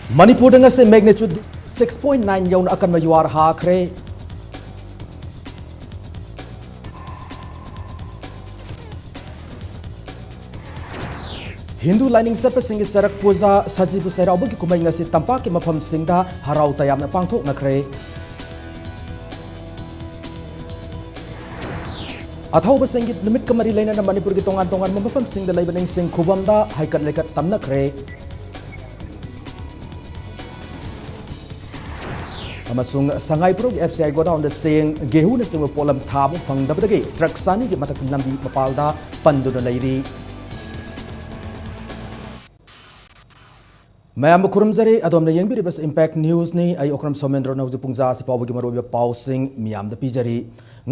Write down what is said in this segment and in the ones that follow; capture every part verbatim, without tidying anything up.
ꯃꯅꯤꯄꯨꯔꯗ ꯉꯁꯤ magnitude six point nine ꯌꯧꯅ ꯑꯀꯟꯕ ꯌꯨꯍꯥꯔ ꯍꯥꯈ꯭ꯔꯦ꯫ ꯍꯤꯟꯗꯨ ꯂꯥꯏꯅꯤꯡ ꯆꯠꯄꯁꯤꯡꯒꯤ ꯆꯔꯛ ꯄꯨꯖꯥ ꯁꯖꯤꯕꯨ ꯆꯩꯔꯥꯎꯕꯒꯤ ꯀꯨꯝꯍꯩ ꯉꯁꯤ ꯇꯝꯄꯥꯛꯀꯤ ꯃꯐꯝꯁꯤꯡꯗ ꯍꯔꯥꯎ ꯇꯌꯥꯝꯅ ꯄꯥꯡꯊꯣꯛꯅꯈ꯭ꯔꯦ꯫ ꯑꯊꯧꯕꯁꯤꯡꯒꯤ ꯅꯨꯃꯤꯠꯀ ꯃꯔꯤ ꯂꯩꯅꯅ ꯃꯅꯤꯄꯨꯔꯒꯤ ꯇꯣꯉꯥꯟ ꯇꯣꯉꯥꯟꯕ ꯃꯐꯝꯁꯤꯡꯗ ꯂꯩꯕ ꯅꯤꯡꯁꯤꯡ ꯈꯨꯕꯝꯗ ꯍꯩꯀꯠ ꯂꯩꯀꯠ ꯇꯝꯅꯈ꯭ꯔꯦ꯫ ꯑꯃꯁꯨꯡ ꯁꯉꯥꯏꯄ꯭ꯔꯧꯒꯤ F C I ꯒꯣꯗꯥꯎꯟꯗ ꯆꯦꯡ, ꯒꯦꯍꯨꯅꯆꯤꯡꯕ ꯄꯣꯠꯂꯝ ꯊꯥꯕ ꯐꯪꯗꯕꯗꯒꯤ ꯇ꯭ꯔꯛ ꯆꯅꯤꯒꯤ ꯃꯊꯛ ꯂꯝꯕꯤ ꯃꯄꯥꯜꯗ ꯄꯟꯗꯨꯅ ꯂꯩꯔꯤ꯫ ꯃꯌꯥꯝꯕꯨ ꯈꯨꯔꯨꯝꯖꯔꯤ꯫ ꯑꯗꯣꯝꯅ ꯌꯦꯡꯕꯤꯔꯤꯕꯁꯤ Impact Newsꯅꯤ꯫ ꯑꯩ ꯑꯣꯀ꯭ꯔꯝ ꯁꯣꯃꯦꯟꯗ꯭ꯔꯣꯅ ꯍꯧꯖꯤꯛ ꯄꯨꯡ ꯖꯥ ꯑꯁꯤ ꯐꯥꯎꯕꯒꯤ ꯃꯔꯨꯑꯣꯏꯕ ꯄꯥꯎꯁꯤꯡ ꯃꯤꯌꯥꯝꯗ ꯄꯤꯖꯔꯤ꯫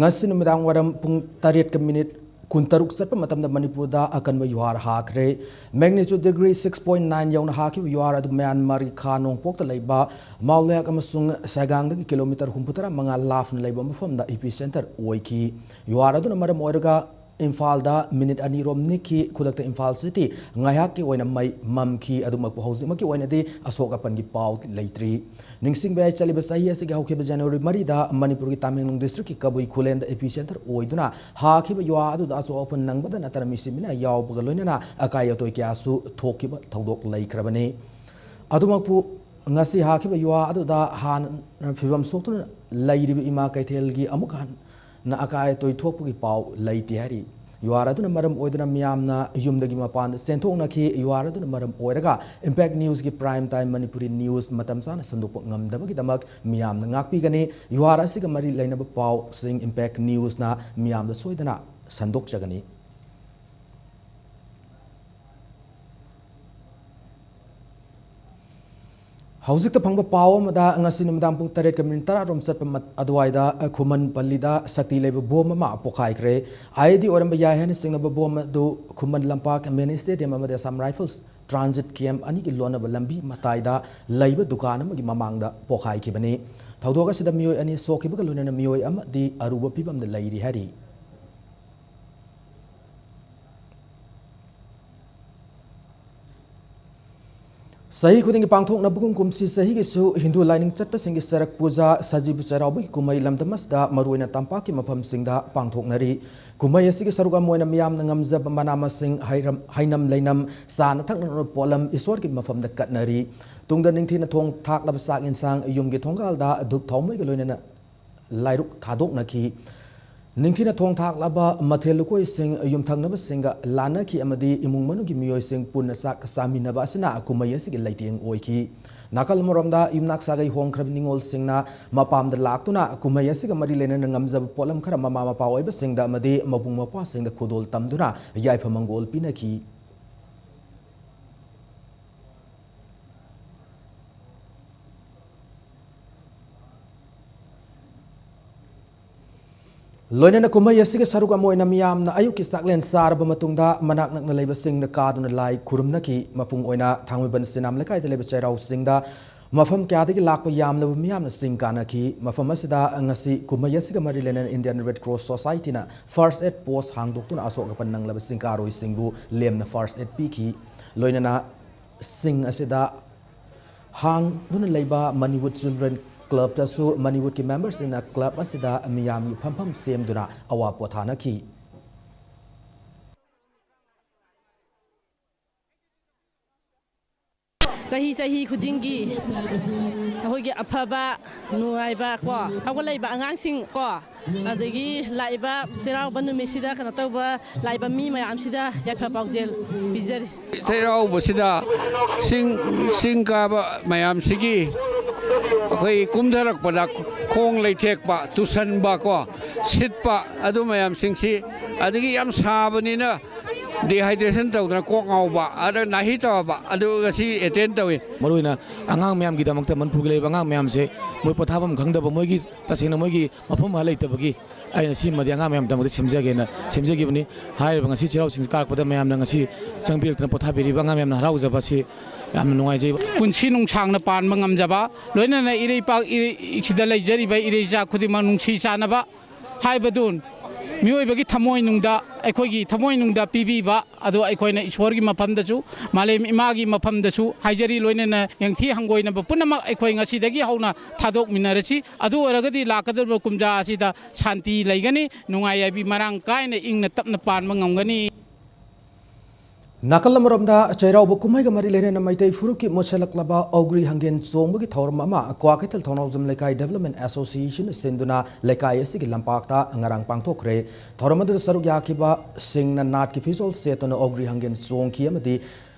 ꯉꯁꯤ ꯅꯨꯃꯤꯗꯥꯡ ꯋꯥꯏꯔꯝ ꯄꯨꯡ ꯇꯔꯦꯠꯀ ꯃꯤꯅꯤꯠ ꯀꯨꯟꯇꯔꯨꯛ ꯆꯠꯄ ꯃꯇꯝꯗ ꯃꯅꯤꯄꯨꯔꯗ ꯑꯀꯟꯕ ꯌꯨꯍꯥꯔ ꯍꯥꯈ꯭ꯔꯦ꯫ Magnitude degree six point nine ꯌꯧꯅ ꯍꯥꯈꯤꯕ ꯌꯨꯍꯥꯔ ꯑꯗꯨ ꯃ꯭ꯌꯥꯟꯃꯥꯔꯒꯤ ꯈꯥ ꯅꯣꯡꯄꯣꯛꯇ ꯂꯩꯕ ꯃꯥꯎꯂꯦꯛ ꯑꯃꯁꯨꯡ ꯁꯦꯒꯥꯡꯗꯒꯤ ꯀꯤꯂꯣꯃꯤꯇꯔ ꯍꯨꯝꯐꯨꯇꯔꯥ ꯃꯉꯥ ꯂꯥꯞꯅ ꯂꯩꯕ ꯃꯐꯝꯗ epicenter ꯑꯣꯏꯈꯤ꯫ ꯌꯨꯍꯥꯔ ꯑꯗꯨꯅ ꯃꯔꯝ ꯑꯣꯏꯔꯒ ꯏꯝꯐꯥꯜꯗ ꯃꯤꯅꯤꯠ ꯑꯅꯤꯔꯣꯝ ꯅꯤꯛꯈꯤ꯫ ꯈꯨꯗꯛꯇ ꯏꯝꯐꯥꯜ ꯁꯤꯇꯤ ꯉꯥꯏꯍꯥꯛꯀꯤ ꯑꯣꯏꯅ ꯃꯩ ꯃꯝꯈꯤ꯫ ꯑꯗꯨꯃꯛꯄꯨ ꯍꯧꯖꯤꯛꯃꯛꯀꯤ ꯑꯣꯏꯅꯗꯤ ꯑꯁꯣꯛ ꯑꯄꯟꯒꯤ ꯄꯥꯎ ꯂꯩꯇ꯭ꯔꯤ꯫ ꯅꯤꯡꯁꯤꯡꯕ ꯌꯥꯏ, ꯆꯠꯂꯤꯕ ꯆꯍꯤ ꯑꯁꯤꯒꯤ ꯍꯧꯈꯤꯕ ꯖꯅꯋꯥꯔꯤ ꯃꯔꯤꯗ ꯃꯅꯤꯄꯨꯔꯒꯤ ꯇꯥꯃꯦꯡꯂꯣꯡ ꯗꯤꯁꯇ꯭ꯔꯤꯛꯀꯤ ꯀꯕꯨꯏ ꯈꯨꯂꯦꯟꯗ epicenter ꯑꯣꯏꯗꯨꯅ ꯍꯥꯈꯤꯕ ꯌꯨꯍꯥꯔ ꯑꯗꯨꯗ ꯑꯁꯣꯛ ꯑꯄꯟ ꯅꯪꯕꯗ ꯅꯠꯇꯅ ꯃꯤꯁꯤ ꯃꯤꯅꯥ ꯌꯥꯎꯕꯒ ꯂꯣꯏꯅꯅ ꯑꯀꯥꯏ ꯑꯇꯣꯏ ꯀꯌꯥꯁꯨ ꯊꯣꯛꯈꯤꯕ ꯊꯧꯗꯣꯛ ꯂꯩꯈ꯭ꯔꯕꯅꯤ꯫ ꯑꯗꯨꯃꯛꯄꯨ ꯉꯁꯤ ꯍꯥꯈꯤꯕ ꯌꯨꯍꯥꯔ ꯑꯗꯨꯗ ꯍꯥꯟꯅ ꯐꯤꯕꯝ ꯁꯣꯛꯇꯨꯅ ꯂꯩꯔꯤꯕ ꯏꯃꯥ ꯀꯩꯊꯦꯜꯒꯤ ꯑꯃꯨꯛ ꯍꯟꯅ ꯑꯀꯥꯏ ꯑꯇꯣꯏ ꯊꯣꯛꯄꯒꯤ ꯄꯥꯎ ꯂꯩꯇꯦ ꯍꯥꯏꯔꯤ꯫ ꯌꯨꯍꯥꯔ ꯑꯗꯨꯅ ꯃꯔꯝ ꯑꯣꯏꯗꯨꯅ ꯃꯤꯌꯥꯝꯅ ꯌꯨꯝꯗꯒꯤ ꯃꯄꯥꯟꯗ ꯆꯦꯟꯊꯣꯛꯅꯈꯤ꯫ ꯌꯨꯍꯥꯔ ꯑꯗꯨꯅ ꯃꯔꯝ ꯑꯣꯏꯔꯒ Impact Newsꯀꯤ Prime Time Manipuri News ꯃꯇꯝ ꯆꯥꯅ ꯁꯟꯗꯣꯛꯄ ꯉꯝꯗꯕꯒꯤꯗꯃꯛ ꯃꯤꯌꯥꯝꯅ ꯉꯥꯛꯄꯤꯒꯅꯤ꯫ ꯌꯨꯍꯥꯔ ꯑꯁꯤꯒ ꯃꯔꯤ ꯂꯩꯅꯕ ꯄꯥꯎꯁꯤꯡ Impact Newsꯅ ꯃꯤꯌꯥꯝꯗ ꯁꯣꯏꯗꯅ ꯁꯟꯗꯣꯛꯆꯒꯅꯤ꯫ ꯍꯧꯖꯤꯛꯇ ꯐꯪꯕ ꯄꯥꯎ ꯑꯃꯗ, ꯉꯁꯤ ꯅꯨꯃꯤꯗꯥꯡ ꯄꯨꯡ ꯇꯔꯦꯠꯀ ꯃꯤꯅꯤꯠ ꯇꯔꯥꯔꯣꯝ ꯆꯠꯄ ꯃꯠ-, ꯑꯗꯨꯋꯥꯏꯗ, ꯑ, ꯈꯨꯃꯟ ꯄꯜꯂꯤꯗ ꯁꯛꯇꯤ ꯂꯩꯕ ꯕꯣꯝ ꯑꯃ ꯄꯣꯈꯥꯏꯈ꯭ꯔꯦ꯫ IED ꯑꯣꯏꯔꯝꯕ ꯌꯥꯏ ꯍꯥꯏꯅ ꯆꯤꯡꯅꯕ ꯕꯣꯝ ꯑꯗꯨ ꯈꯨꯃꯟ ꯂꯝꯄꯥꯛ Mini Stadium ꯑꯃꯗꯤ Assam Rifles transit camp ꯑꯅꯤꯒꯤ ꯂꯣꯟꯅꯕ ꯂꯝꯕꯤ ꯃꯇꯥꯏꯗ ꯂꯩꯕ ꯗꯨꯀꯥꯟ ꯑꯃꯒꯤ ꯃꯃꯥꯡꯗ ꯄꯣꯈꯥꯏꯈꯤꯕꯅꯤ꯫ ꯊꯧꯗꯣꯛ ꯑꯁꯤꯗ ꯃꯤꯑꯣꯏ ꯑꯅꯤ ꯁꯣꯛꯈꯤꯕꯒ ꯂꯣꯏꯅꯅ ꯃꯤꯑꯣꯏ ꯑꯃꯗꯤ ꯑꯔꯨꯕ ꯐꯤꯕꯝꯗ ꯂꯩꯔꯤ ꯍꯥꯏꯔꯤ꯫ ꯆꯍꯤ ꯈꯨꯗꯤꯡꯒꯤ ꯄꯥꯡꯊꯣꯛꯅꯕꯒꯨꯝ ꯀꯨꯝꯁꯤ ꯆꯍꯤꯒꯤꯁꯨ ꯍꯤꯟꯗꯨ ꯂꯥꯏꯅꯤꯡ ꯆꯠꯄꯁꯤꯡꯒꯤ ꯆꯔꯛ ꯄꯨꯖꯥ ꯁꯖꯤꯕꯨ ꯆꯩꯔꯥꯎꯕꯒꯤ ꯀꯨꯝꯍꯩ ꯂꯝꯗꯝ ꯑꯁꯤꯗ ꯃꯔꯨꯑꯣꯏꯅ ꯇꯝꯄꯥꯛꯀꯤ ꯃꯐꯝꯁꯤꯡꯗ ꯄꯥꯡꯊꯣꯛꯅꯔꯤ꯫ ꯀꯨꯝꯍꯩ ꯑꯁꯤꯒꯤ ꯁꯔꯨꯛ ꯑꯃ ꯑꯣꯏꯅ ꯃꯤꯌꯥꯝꯅ ꯉꯝꯖꯕ ꯃꯅꯥ ꯃꯁꯤꯡ, ꯍꯩꯔꯝ-, ꯍꯩꯅꯝ ꯂꯩꯅꯝ, ꯆꯥꯅ ꯊꯛꯅꯅꯕ ꯄꯣꯠꯂꯝ ꯏꯁꯣꯔꯒꯤ ꯃꯐꯝꯗ ꯀꯠꯅꯔꯤ꯫ ꯇꯨꯡꯗ ꯅꯤꯡꯊꯤꯅ ꯊꯣꯡ ꯊꯥꯛꯂꯕ ꯆꯥꯛ ꯌꯦꯟꯁꯥꯡ ꯌꯨꯝꯒꯤ ꯊꯣꯡꯒꯥꯜꯗ ꯙꯨꯞ ꯊꯥꯎꯃꯩꯒ ꯂꯣꯏꯅꯅ ꯂꯥꯏꯔꯨꯛ ꯊꯥꯗꯣꯛꯅꯈꯤ꯫ ꯅꯤꯡꯊꯤꯅ ꯊꯣꯡ ꯊꯥꯛꯂꯕ ꯃꯊꯦꯜ ꯂꯨꯀꯣꯏꯁꯤꯡ ꯌꯨꯝꯊꯪꯅꯕꯁꯤꯡꯒ ꯂꯥꯟꯅꯈꯤ ꯑꯃꯗꯤ ꯏꯃꯨꯡ ꯃꯅꯨꯡꯒꯤ ꯃꯤꯑꯣꯏꯁꯤꯡ ꯄꯨꯟꯅ ꯆꯥꯛ ꯆꯥꯃꯤꯟꯅꯕ ꯑꯁꯤꯅ ꯀꯨꯝꯍꯩ ꯑꯁꯤꯒꯤ ꯂꯩꯇꯦꯡ ꯑꯣꯏꯈꯤ꯫ ꯅꯥꯀꯜ ꯑꯃꯔꯣꯝꯗ ꯌꯨꯝꯅꯥꯛ ꯁꯥꯒꯩ ꯍꯣꯡꯈ꯭ꯔꯕ ꯅꯤꯉꯣꯜꯁꯤꯡꯅ ꯃꯄꯥꯝꯗ ꯂꯥꯛꯇꯨꯅ ꯀꯨꯝꯍꯩ ꯑꯁꯤꯒ ꯃꯔꯤ ꯂꯩꯅꯅ ꯉꯝꯖꯕ ꯄꯣꯠꯂꯝ ꯈꯔ ꯃꯃꯥ ꯃꯄꯥ ꯑꯣꯏꯕꯁꯤꯡꯗ ꯑꯃꯗꯤ ꯃꯕꯨꯡ ꯃꯧꯄ꯭ꯋꯥꯁꯤꯡꯗ ꯈꯨꯗꯣꯜ ꯇꯝꯗꯨꯅ ꯌꯥꯏꯐ ꯃꯪꯒꯣꯜ ꯄꯤꯅꯈꯤ꯫ ꯂꯣꯏꯅꯅ ꯀꯨꯝꯍꯩ ꯑꯁꯤꯒꯤ ꯁꯔꯨꯛ ꯑꯃ ꯑꯣꯏꯅ ꯃꯤꯌꯥꯝꯅ ꯑꯌꯨꯛꯀꯤ ꯆꯥꯛꯂꯦꯟ ꯆꯥꯔꯕ ꯃꯇꯨꯡꯗ ꯃꯅꯥꯛ ꯅꯛꯅ ꯂꯩꯕꯁꯤꯡꯗ ꯀꯥꯗꯨꯅ ꯂꯥꯏ ꯈꯨꯔꯨꯝꯅꯈꯤ꯫ ꯃꯄꯨꯡ ꯑꯣꯏꯅ ꯊꯥꯡꯃꯩꯕꯟ ꯁꯤꯅꯥꯝ ꯂꯩꯀꯥꯏꯗ ꯂꯩꯕ ꯆꯩꯔꯥꯎ ꯆꯤꯡꯗ ꯃꯐꯝ ꯀꯌꯥꯗꯒꯤ ꯂꯥꯛꯄ ꯌꯥꯝꯂꯕ ꯃꯤꯌꯥꯝꯅ ꯆꯤꯡ ꯀꯥꯅꯈꯤ꯫ ꯃꯐꯝ ꯑꯁꯤꯗ ꯉꯁꯤ ꯀꯨꯝꯍꯩ ꯑꯁꯤꯒ ꯃꯔꯤ ꯂꯩꯅꯅ Indian Red Cross Society ꯅ first aid post ꯍꯥꯡꯗꯣꯛꯇꯨꯅ ꯑꯁꯣꯛ ꯑꯄꯟ ꯅꯪꯂꯕ ꯆꯤꯡ ꯀꯥꯔꯣꯏꯁꯤꯡꯕꯨ ꯂꯦꯝꯅ first aid ꯄꯤꯈꯤ꯫ ꯂꯣꯏꯅꯅ ꯆꯤꯡ ꯑꯁꯤꯗ ꯍꯥꯡꯗꯨꯅ ꯂꯩꯕ Manipur Children Club ꯇꯁꯨ Manipur ꯀꯤ member ꯁꯤꯡꯅ club ꯑꯁꯤꯗ ꯃꯤꯌꯥꯝꯒꯤ ꯐꯝꯐꯝ ꯁꯦꯝꯗꯨꯅ ꯑꯋꯥ ꯄꯣꯊꯥꯅꯈꯤ꯫ ꯆꯍꯤ ꯆꯍꯤ ꯈꯨꯗꯤꯡꯒꯤ ꯑꯩꯈꯣꯏꯒꯤ ꯑꯐꯕ, ꯅꯨꯡꯉꯥꯏꯕ ꯀꯣ, ꯍꯧꯒꯠꯂꯛꯏꯕ ꯑꯉꯥꯡꯁꯤꯡ ꯀꯣ, ꯑꯗꯒꯤ ꯂꯥꯛꯏꯕ ꯆꯩꯔꯥꯎꯕ ꯅꯨꯃꯤꯠꯁꯤꯗ ꯀꯩꯅꯣ ꯇꯧꯕ ꯂꯥꯛꯏꯕ ꯃꯤ ꯃꯌꯥꯝꯁꯤꯗ ꯌꯥꯏꯐ ꯄꯥꯎꯖꯦꯜ ꯄꯤꯖꯔꯤ꯫ ꯆꯩꯔꯥꯎꯕꯁꯤꯗ ꯆꯤꯡ, ꯆꯤꯡ ꯀꯥꯕ ꯃꯌꯥꯝꯁꯤꯒꯤ ꯑꯩꯈꯣꯏ ꯀꯨꯝꯊꯔꯛꯄꯗ ꯈꯣꯡ ꯂꯩꯊꯦꯛꯄ, ꯇꯨꯁꯟꯕ ꯀꯣ, ꯁꯤꯠꯄ, ꯑꯗꯨ ꯃꯌꯥꯝꯁꯤꯡꯁꯤ, ꯑꯗꯒꯤ ꯌꯥꯝ ꯁꯥꯕꯅꯤꯅ dehydration ꯇꯧꯗꯅ ꯀꯣꯛ ꯉꯥꯎꯕ, ꯑꯗ ꯅꯥꯍꯤ ꯇꯧꯕ, ꯑꯗꯨ ꯉꯁꯤ attend ꯇꯧꯏ꯫ ꯃꯔꯨꯑꯣꯏꯅ ꯑꯉꯥꯡ ꯃꯌꯥꯝꯒꯤꯗꯃꯛꯇ, ꯃꯅꯤꯄꯨꯔꯒꯤ ꯂꯩꯔꯤꯕ ꯑꯉꯥꯡ ꯃꯌꯥꯝꯁꯦ ꯃꯣꯏ ꯄꯣꯊꯥꯐꯝ ꯈꯪꯗꯕ, ꯃꯣꯏꯒꯤ ꯇꯁꯦꯡꯅ ꯃꯣꯏꯒꯤ ꯃꯐꯝ ꯑꯃ ꯂꯩꯇꯕꯒꯤ ꯑꯩꯅ ꯁꯤꯃꯗꯤ ꯑꯉꯥꯡ ꯃꯌꯥꯝꯗꯃꯛꯇ ꯁꯦꯝꯖꯒꯦꯅ ꯁꯦꯝꯖꯈꯤꯕꯅꯤ꯫ ꯍꯥꯏꯔꯤꯕ ꯉꯁꯤ ꯆꯩꯔꯥꯎ ꯆꯤꯡ ꯀꯥꯔꯛꯄꯗ ꯃꯌꯥꯝꯅ ꯉꯁꯤ ꯆꯪꯕꯤꯔꯛꯇꯅ ꯄꯣꯊꯥꯕꯤꯔꯤꯕ ꯑꯉꯥꯡ ꯃꯌꯥꯝꯅ ꯍꯔꯥꯎꯖꯕ ꯑꯁꯤ ꯌꯥꯝꯅ ꯅꯨꯡꯉꯥꯏꯖꯩ꯫ ꯄꯨꯟꯁꯤ ꯅꯨꯡꯁꯥꯡꯅ ꯄꯥꯟꯕ ꯉꯝꯖꯕ, ꯂꯣꯏꯅꯅ ꯏꯔꯩꯄꯥꯛ ꯏꯔꯩ-, ꯁꯤꯗ ꯂꯩꯖꯔꯤꯕ ꯏꯔꯩꯆꯥ ꯈꯨꯗꯤꯡꯃꯛ ꯅꯨꯡꯁꯤ ꯆꯥꯟꯅꯕ ꯍꯥꯏꯕꯗꯨ ꯃꯤꯑꯣꯏꯕꯒꯤ ꯊꯃꯣꯏꯅꯨꯡꯗ, ꯑꯩꯈꯣꯏꯒꯤ ꯊꯃꯣꯏꯅꯨꯡꯗ ꯄꯤꯕꯤꯕ ꯑꯗꯣ ꯑꯩꯈꯣꯏꯅ ꯏꯁꯣꯔꯒꯤ ꯃꯐꯝꯗꯁꯨ, ꯃꯥꯂꯦꯝ ꯏꯃꯥꯒꯤ ꯃꯐꯝꯗꯁꯨ ꯍꯥꯏꯖꯔꯤ꯫ ꯂꯣꯏꯅꯅ ꯌꯦꯡꯊꯤ ꯍꯪꯒꯣꯏꯅꯕ ꯄꯨꯝꯅꯃꯛ ꯑꯩꯈꯣꯏ ꯉꯁꯤꯗꯒꯤ ꯍꯧꯅ ꯊꯥꯗꯣꯛꯃꯤꯟꯅꯔꯁꯤ꯫ ꯑꯗꯨ ꯑꯣꯏꯔꯒꯗꯤ ꯂꯥꯛꯀꯗꯧꯔꯤꯕ ꯀꯨꯝꯖꯥ ꯑꯁꯤꯗ ꯁꯥꯟꯇꯤ ꯂꯩꯒꯅꯤ, ꯅꯨꯡꯉꯥꯏ ꯌꯥꯏꯕꯤ ꯃꯔꯥꯡ ꯀꯥꯏꯅ ꯏꯪꯅ ꯇꯞꯅ ꯄꯥꯟꯕ ꯉꯝꯒꯅꯤ꯫ ꯅꯥꯀꯜ ꯑꯃꯔꯣꯝꯗ, ꯆꯩꯔꯥꯎꯕ ꯀꯨꯝꯍꯩꯒ ꯃꯔꯤ ꯂꯩꯅꯅ ꯃꯩꯇꯩ ꯐꯨꯔꯨꯞꯀꯤ ꯃꯨꯠꯁꯜꯂꯛꯂꯕ ꯑꯧꯒ꯭ꯔꯤ ꯍꯪꯒꯦꯟ ꯆꯣꯡꯕꯒꯤ ꯊꯧꯔꯝ ꯑꯃ ꯀ꯭ꯋꯥꯀꯩꯊꯦꯜ ꯊꯧꯅꯥꯎꯖꯝ ꯂꯩꯀꯥꯏ ꯗꯤꯕꯦꯂꯞꯃꯦꯟ ꯑꯦꯁꯣꯁꯤꯌꯦꯁꯟꯅ ꯁꯤꯟꯗꯨꯅ ꯂꯩꯀꯥꯏ ꯑꯁꯤꯒꯤ ꯂꯝꯄꯥꯛꯇ ꯉꯔꯥꯡ ꯄꯥꯡꯊꯣꯛꯈ꯭ꯔꯦ꯫ ꯊꯧꯔꯝ ꯑꯗꯨꯗ ꯁꯔꯨꯛ ꯌꯥꯈꯤꯕꯁꯤꯡꯅ ꯅꯥꯠꯀꯤ ꯐꯤꯖꯣꯜ ꯁꯦꯠꯇꯨꯅ ꯑꯧꯒ꯭ꯔꯤ ꯍꯪꯒꯦꯟ ꯆꯣꯡꯈꯤ ꯑꯃꯗꯤ